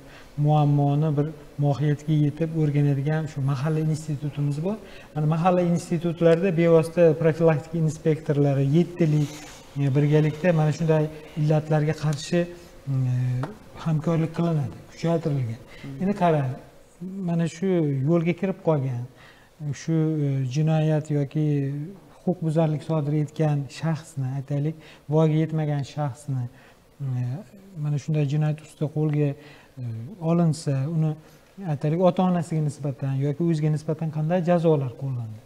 muammoni bir mohiyatiga yetib o'rganadigan shu mahalla institutimiz bor. Mana mahalla institutlarida bevosita profilaktik inspektorlari 7lik birgalikda mana shunday illatlarga qarshi hamkorlik qilinadi, kuchaytirilgan. Endi qarang, mana shu yo'lga kirib qolgan, shu jinoyat yoki huquqbuzarlik sodir etgan shaxsni, aytaylik, voyaga yetmagan shaxsni mana shunday jinoyat ustida qo'lga olinsa, uni aytaylik ota-onasiga nisbatan yoki o'ziga nisbatan qanday jazolar qo'llanadi?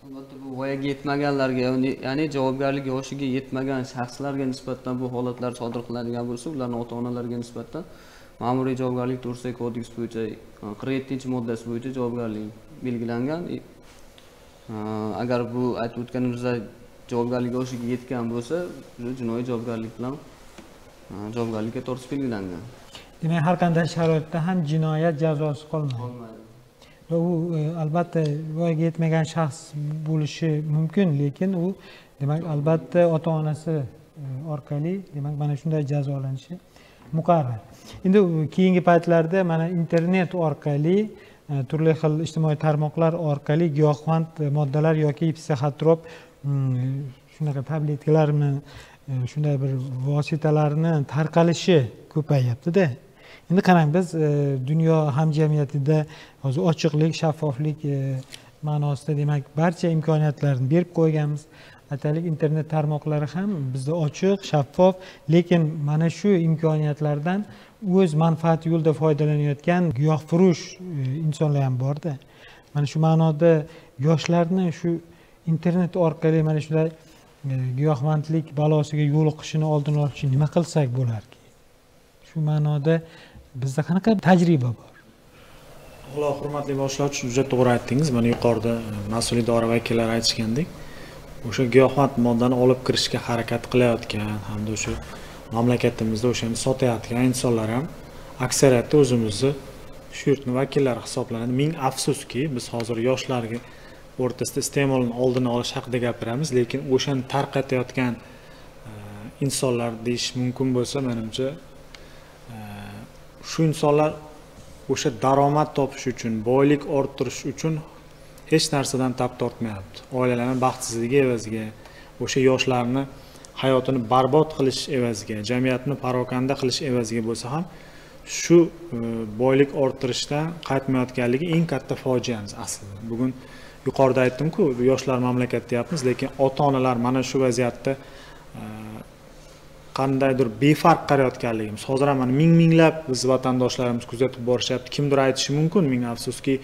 Albatta bu voyaga yetmaganlarga, ya'ni javobgarlik yoshiga yetmagan shaxslarga nisbatan bu holatlar sodir qilinadigan bo'lsa, ularning ota-onalariga nisbatan ma'muriy javobgarlik to'g'risidagi kodeks bo'yicha 47-moddasi bo'yicha javobgarlik belgilangan. Agar bu aytib o'tganimizda javobgarlik yoshiga yetgan bo'lsa, jinoiy javobgarlik bilan javobgarlikka tortish belgilangan. Demak, har qanday sharoitda ham jinoyat jazosi qolmaydi. Va u albatta voyaga yetmagan shaxs bo'lishi mumkin, lekin u demak albatta ota-onasi orqali demak mana shunday jazolanishi muqarrar. Endi keyingi paytlarda mana internet orqali, turli xil ijtimoiy tarmoqlar orqali giyohvand moddalar yoki psixotrop shunaqa tabletkalarni, shunday bir vositalarni tarqalishi ko'payyapti-da. Endi qarang, biz dunyo hamjamiyatida hozir ochiqlik, shaffoflik ma'nosida demak barcha imkoniyatlarni berib qo'yganmiz. Aytaylik, internet tarmoqlari ham bizda ochiq, shaffof, lekin mana shu imkoniyatlardan o'z manfaati yo'lida foydalanayotgan giyohfurush insonlar ham borda. Mana shu ma'noda yoshlarni shu internet orqali mana shunday giyohvandlik balosiga yo'liqishini oldini olish uchun nima qilsak bo'larki? Shu ma'noda bizda qanaqa tajriba bor? Alloh hurmatli boshlovchi, juda to'g'ri aytdingiz. Mana yuqorida mas'ul idora vakillari aytishgandek, o'sha giyohvand moddani olib kirishga harakat qilayotgan hamda o'sha mamlakatimizda o'shani sotayotgan insonlar ham aksariyati o'zimizni shu yurtning vakillari hisoblanadi. Ming afsuski, biz hozir yoshlarga o'rtasida iste'molini oldini olish haqida gapiramiz, lekin o'shani tarqatayotgan insonlar deyish mumkin bo'lsa, menimcha shu insonlar o'sha daromad topish uchun, boylik orttirish uchun hech narsadan tap tortmayapti. Oilalarning baxtsizligi evaziga, o'sha yoshlarni hayotini barbod qilish evaziga, jamiyatni parokanda qilish evaziga bo'lsa ham shu boylik orttirishdan qaytmayotganligi eng katta fojiamiz aslida. Bugun yuqorida aytdim-ku, yoshlar mamlakat deyapmiz, lekin ota-onalar mana shu vaziyatda qandaydir befarq qarayotganligimiz. Hozir ham mana ming-minglab biz vatandoshlarimiz kuzatib borishyapti. Kimdir aytishi mumkin, ming afsuski,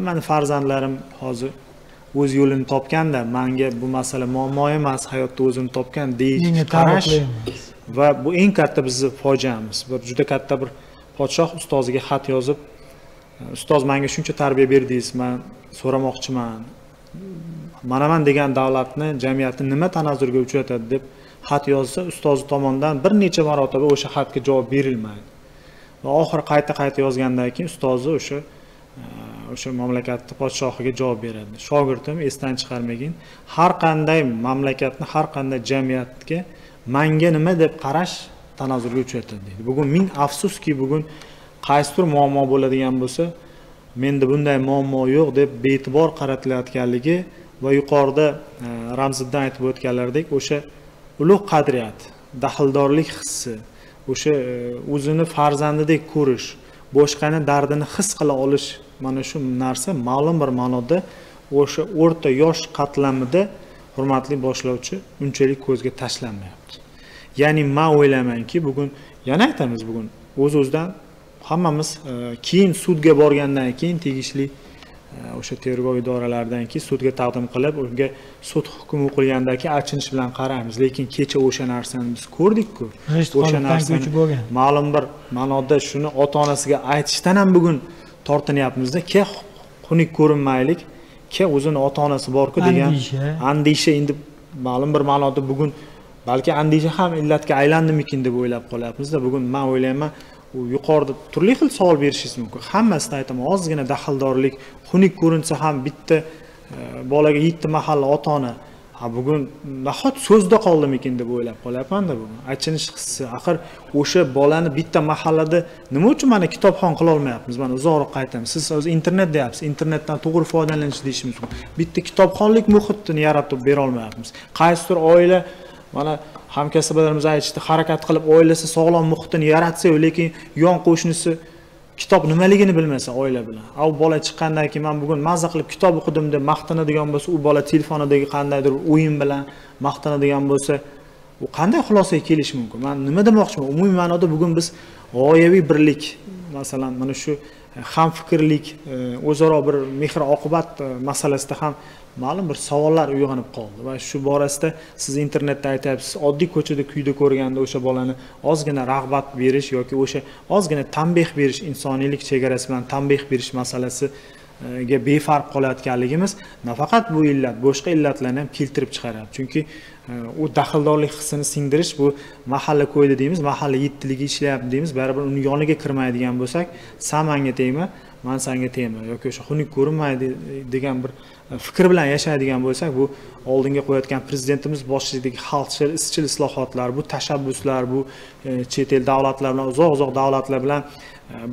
mani farzandlarim hozir o'z yo'lini topganda, menga bu masala muammo emas, hayotda o'zini topgan deyish qarash va bu eng katta bizni fojiamiz. Bir juda katta bir podshoh ustoziga xat yozib, ustoz menga shuncha tarbiya berdingiz, men so'ramoqchiman, manaman degan davlatni, jamiyatni nima tanazzulga uchratadi deb xat yozsa, ustozi tomonidan bir necha marotaba o'sha xatga javob berilmaydi. Va oxiri qayta-qayta yozgandan keyin ustozi o'sha mamlakatning podshohiga javob beradi. Shogirdim, esdan chiqarmagin, har qanday mamlakatni, har qanday jamiyatga manga nima deb qarash tanazzulga uchratadi deydi. Bugun ming afsuski, bugun qaysidir muammo bo'ladigan bo'lsa, menda bunday muammo yo'q deb bee'tibor qaratilayotganligi va yuqorida Ramziddin aytib o'tganlaridek o'sha ulug' qadriyat, daxldorlik hissi, o'sha o'zini farzandidek ko'rish, boshqani dardini his qila olish, mana shu narsa ma'lum bir ma'noda o'sha o'rta yosh qatlamida hurmatli boshlovchi unchalik ko'zga tashlanmayapti. Ya'ni men o'ylaymanki, bugun yana aytamiz, bugun o'z-o'zidan hammamiz keyin sudga borgandan keyin tegishli o'sha tergov idoralaridan keyin sudga taqdim qilib, unga sud hukmi o'qilgandan keyin achinish bilan qaraymiz. Lekin kecha o'sha narsani biz ko'rdik-ku. O'sha narsani ma'lum bir ma'noda shuni ota-onasiga aytishdan ham bugun tortinyapmizda, ke xunuk ko'rinmaylik, ke o'zini ota-onasi bor-ku degan andisha endi ma'lum bir ma'noda bugun balki andisha ham illatga aylandimikin deb o'ylab qolyapmiz-da. Bugun men o'ylayman, u yuqorida turli xil savol berishingiz mumkin. Hammasini aytaman, ozgina daxldorlik, xunuk ko'rinsa ham bitta bolaga 7 mahalla ota-ona, ha bugun nahot so'zda qoldimikin deb o'ylab qolyapman-da bugun. Achinish hissi, axir o'sha bolani bitta mahallada nima uchun mana kitobxon qila olmayapmiz? Mana uzoqroq qaytamiz. Siz o'zi internet deyapsiz, internetdan to'g'ri foydalanish deyishimiz mumkin. Bitta kitobxonlik muhitini yaratib bera olmayapmiz. Qaysidir oila, mana hamkasblarimiz aytishdi, harakat qilib oilasi sog'lom muhitini yaratsa-yu, lekin yon qo'shnisi kitob nimaligini bilmasa oila bilan. U bola chiqqandan keyin men bugun mazza qilib kitob o'qidim deb maqtanadigan bo'lsa, u bola telefonidagi qandaydir o'yin bilan maqtanadigan bo'lsa, u qanday xulosaga kelishi mumkin? Men nima demoqchiman? Umumiy ma'noda bugun biz g'oyaviy birlik, masalan, mana shu hamfikrlik, o'zaro bir mehr oqibat masalasida ham ma'lum bir savollar uyg'onib qoldi va shu borasida siz internetda aytayapsiz, oddiy ko'chada kuyda ko'rganda o'sha bolani ozgina rag'bat berish yoki o'sha ozgina tanbeh berish, insoniylik chegarasi bilan tanbeh berish masalasiga befarq qolayotganligimiz nafaqat bu illat, boshqa illatlarni ham keltirib chiqaryapti. Chunki u daxldorlik hissini singdirish, bu mahalla ko'ydi deymiz, mahalla yettiligi ishlayapti deymiz, baribir uni yoniga kirmaydigan bo'lsak, san menga tegma, man senga tegma yoki o'sha xunuk ko'rinmaydi degan bir fikr bilan yashaydigan bo'lsak, bu oldinga qo'yayotgan prezidentimiz boshchiligidagi xalqchil, izchil islohotlar, bu tashabbuslar, bu chet el davlatlar bilan, uzoq-uzoq davlatlar bilan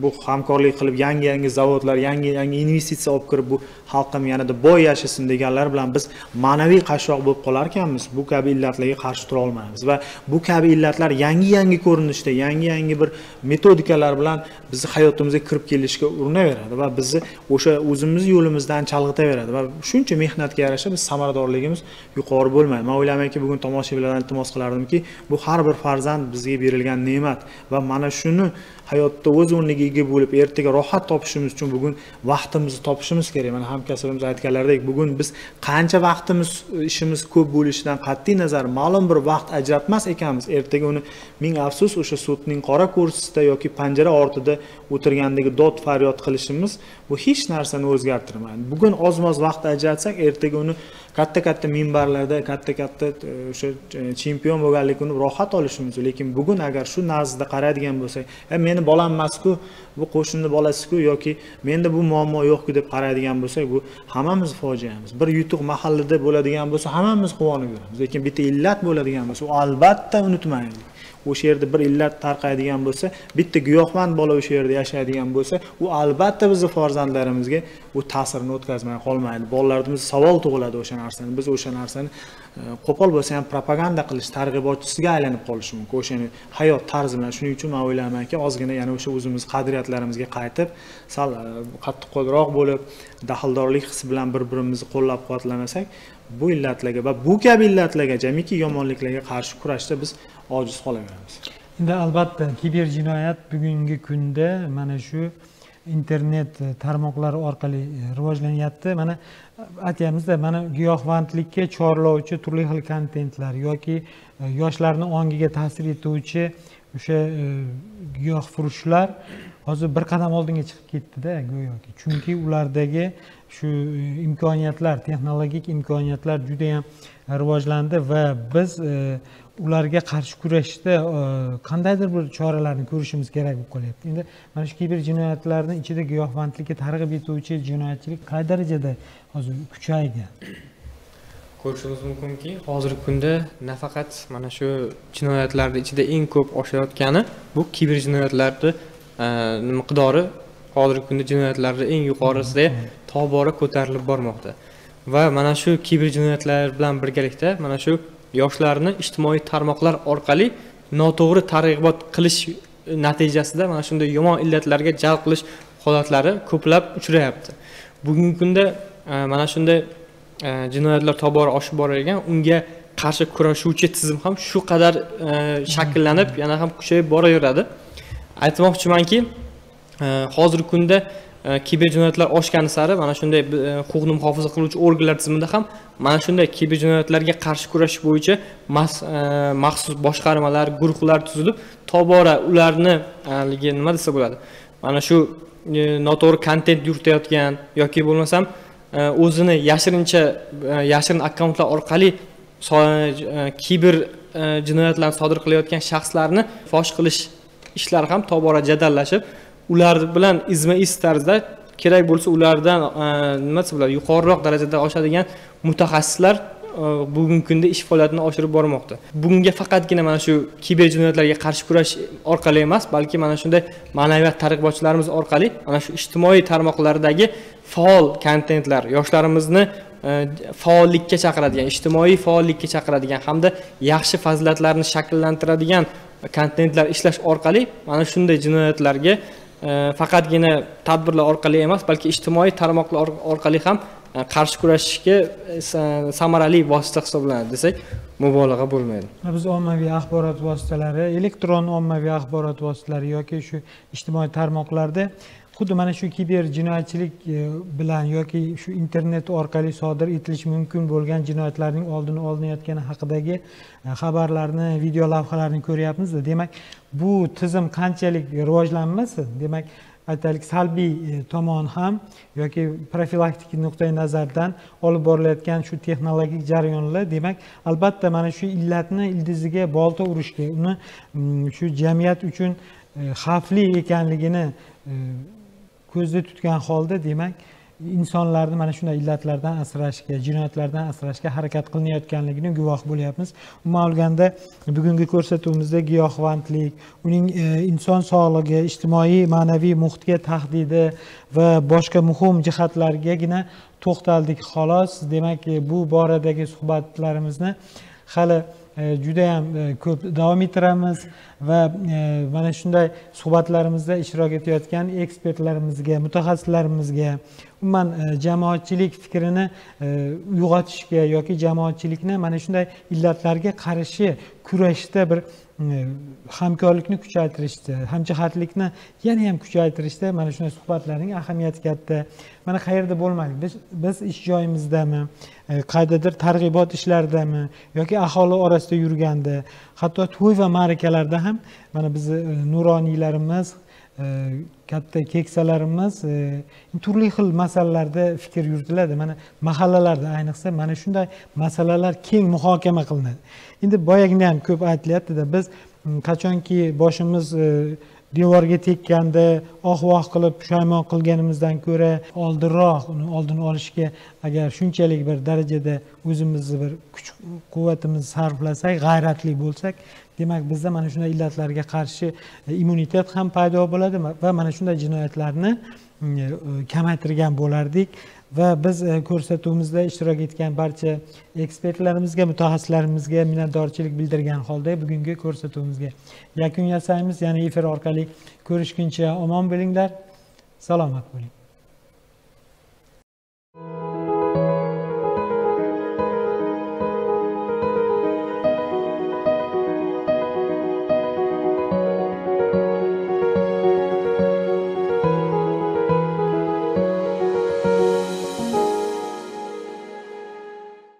bu hamkorlik qilib yangi-yangi zavodlar, yangi-yangi investitsiya olib kirib, bu xalqim yanada boy yashasin deganlar bilan biz ma'naviy qashshoq bo'lib qolar ekanmiz, bu kabi illatlarga qarshi tura olmaymiz va bu kabi illatlar yangi-yangi ko'rinishda, yangi-yangi bir metodikalar bilan bizni hayotimizga kirib kelishga urinaveradi va bizni o'sha o'zimiz yo'limizdan chalg'itaveradi va shuncha mehnatga yarasha biz samaradorligimiz yuqori bo'lmaydi. Men o'ylaymanki, bugun tomoshabinlardan iltimos qilardimki, bu har bir farzand bizga berilgan ne'mat va mana shuni hayotda o'z o'rniga ega bo'lib, ertaga rohat topishimiz uchun bugun vaqtimizni topishimiz kerak. Mana hamkasbimiz aytganlaridek, bugun biz qancha vaqtimiz, ishimiz ko'p bo'lishidan qat'iy nazar ma'lum bir vaqt ajratmas ekanmiz, ertaga uni ming afsus o'sha sudning qora kursisida yoki panjara ortida o'tirgandagi dod faryod qilishimiz bu hech narsani o'zgartirmaydi. Bugun ozmoz vaqt ajratsak, ertaga uni katta-katta minbarlarda, katta-katta o'sha chempion bo'lganlik uni rohat olishimiz. Lekin bugun agar shu nazdida qaraydigan bo'lsak, meni bolam emas-ku, bu qo'shni bolasi-ku yoki menda bu muammo yo'q-ku deb qaraydigan bo'lsak, bu hammamiz fojiamiz. Bir yutuq mahallada bo'ladigan bo'lsa, hammamiz quvonib yuramiz. Lekin bitta illat bo'ladigan bo'lsa, u albatta unutmaylik. O'sha yerda bir illat tarqaydigan bo'lsa, bitta giyohvand bola o'sha yerda yashaydigan bo'lsa, u albatta bizni farzandlarimizga u ta'sirini o'tkazmay qolmaydi. Bolalarimizda savol tug'iladi o'sha narsani. Biz o'sha narsani qo'pol bo'lsa ham propaganda qilish targ'ibotchisiga aylanib qolishi mumkin o'shani hayot tarzi bilan. Shuning uchun men o'ylaymanki, ozgina yana o'sha o'zimiz qadriyatlarimizga qaytib, sal qattiqqo'lroq bo'lib, daxldorlik hissi bilan bir-birimizni qo'llab-quvvatlamasak, bu illatlarga va bu kabi illatlarga, jamiki yomonliklarga qarshi kurashda biz ojiz qolaveramiz. Endi albatta kiber jinoyat bugungi kunda mana shu internet tarmoqlari orqali rivojlanyapti. Mana aytyapmizda, mana giyohvandlikka chorlovchi turli xil kontentlar yoki yoshlarning ongiga ta'sir etuvchi o'sha giyohfurushlar hozir bir qadam oldinga chiqib ketdi-da go'yoki. Chunki ulardagi shu imkoniyatlar, texnologik imkoniyatlar juda ham rivojlandi va biz ularga qarshi kurashishda qandaydir bir choralarni ko'rishimiz kerak bo'lib qolyapti. Endi mana shu kiber jinoyatlarning ichida giyohvandlikka targ'ib etuvchi jinoyatchilik qay darajada hozir kuchaygan? Ko'rishimiz mumkinki, hozirgi kunda nafaqat mana shu jinoyatlarning ichida eng ko'p oshayotgani bu kiber jinoyatlarni miqdori hozirgi kunda jinoyatlarning eng yuqorisida tobora ko'tarilib bormoqda. Va mana shu kiber jinoyatlar bilan birgalikda mana shu yoshlarni ijtimoiy tarmoqlar orqali noto'g'ri targ'ibot qilish natijasida mana shunday yomon illatlarga jalb qilish holatlari ko'plab uchrayapti. Bugungi kunda mana shunday jinoyatlar tobora oshib borar ekan, unga qarshi kurashuvchi tizim ham shu qadar shakllanib, yana ham kuchayib boraveradi. Aytmoqchimanki, hozirgi kunda kiber jinoyatlar oshgani sari mana shunday huquqni muhofaza qiluvchi organlar tizimida ham mana shunday kiber jinoyatlarga qarshi kurashish bo'yicha maxsus boshqarmalar, guruhlar tuzilib, tobora ularni haligi nima desa bo'ladi, mana shu noto'g'ri kontent yuritayotgan yoki bo'lmasam o'zini yashirincha yashirin akkauntlar orqali kiber jinoyatlarni sodir qilayotgan shaxslarni fosh qilish ishlari ham tobora jadallashib, ular bilan izma-iz tarzda kerak bo'lsa ulardan nima desa bo'ladi, yuqoriroq darajada oshadigan mutaxassislar bugungi kunda ish faoliyatini oshirib bormoqda. Bunga faqatgina mana shu kiber jinoyatlarga qarshi kurash orqali emas, balki mana shunday ma'naviyat targ'ibotchilarimiz orqali mana shu ijtimoiy tarmoqlardagi faol kontentlar, yoshlarimizni faollikka chaqiradigan, ijtimoiy faollikka chaqiradigan hamda yaxshi fazilatlarni shakllantiradigan kontentlar ishlash orqali mana shunday jinoyatlarga faqatgina tadbirlar orqali emas, balki ijtimoiy tarmoqlar orqali ham qarshi kurashishga samarali vosita hisoblanadi desak mubolag'a bo'lmaydi. Biz ommaviy axborot vositalari, elektron ommaviy axborot vositalari yoki shu ijtimoiy tarmoqlarda xuddi mana shu kiber jinoyatchilik bilan yoki shu internet orqali sodir etilishi mumkin bo'lgan jinoyatlarning oldini olinayotgani haqidagi xabarlarni, video lavhalarni ko'ryapmiz. Demak, bu tizim qanchalik rivojlanmasin, demak, aytaylik, salbiy tomon ham yoki profilaktik nuqtai nazardan olib borilayotgan shu texnologik jarayonlar, demak, albatta mana shu illatni ildiziga bolta urishga, uni shu jamiyat uchun xavfli ekanligini ko'zda tutgan holda, demak, insonlarni mana shunday illatlardan asrashga, jinoyatlardan asrashga harakat qilinayotganligini guvoh bo'lyapmiz. Umuman olganda bugungi ko'rsatuvimizda giyohvandlik, uning inson sog'lig'i, ijtimoiy, ma'naviy muhitga tahdidi va boshqa muhim jihatlargagina to'xtaldik xolos. Demak, bu boradagi suhbatlarimizni hali juda ham ko'p davom ettiramiz va mana shunday suhbatlarimizda ishtirok etayotgan ekspertlarimizga, mutaxassislarimizga, umuman jamoatchilik fikrini uyg'otishga yoki jamoatchilikni mana shunday illatlarga qarshi kurashda bir hamkorlikni kuchaytirishda, hamjihatlikni yana ham kuchaytirishda mana shunday suhbatlarning ahamiyati katta. Mana qayerda bo'lmaylik, biz ish joyimizdami, qaydadir targ'ibot ishlaridami yoki aholi orasida yurganda, hatto to'y va ma'rakalarda ham mana bizni nuroniylarimiz, katta keksalarimiz turli xil masalalarda fikr yuritiladi. Mana mahallalarda ayniqsa mana shunday masalalar keng muhokama qilinadi. Endi boyagina ham ko'p aytilyapti-da, biz qachonki boshimiz devorga tekkanda oh-voh qilib pushaymon qilganimizdan ko'ra oldinroq uni oldini olishga agar shunchalik bir darajada o'zimizni bir kuch quvvatimizni sarflasak, g'ayratli bo'lsak, demak bizda mana shunday illatlarga qarshi immunitet ham paydo bo'ladi va mana shunday jinoyatlarni kamaytirgan bo'lardik. Va biz ko'rsatuvimizda ishtirok etgan barcha ekspertlarimizga, mutaxassislarimizga minnatdorchilik bildirgan holda bugungi ko'rsatuvimizga yakun yasaymiz. Ya'ni efir orqali ko'rishguncha omon bo'linglar, salomat bo'ling.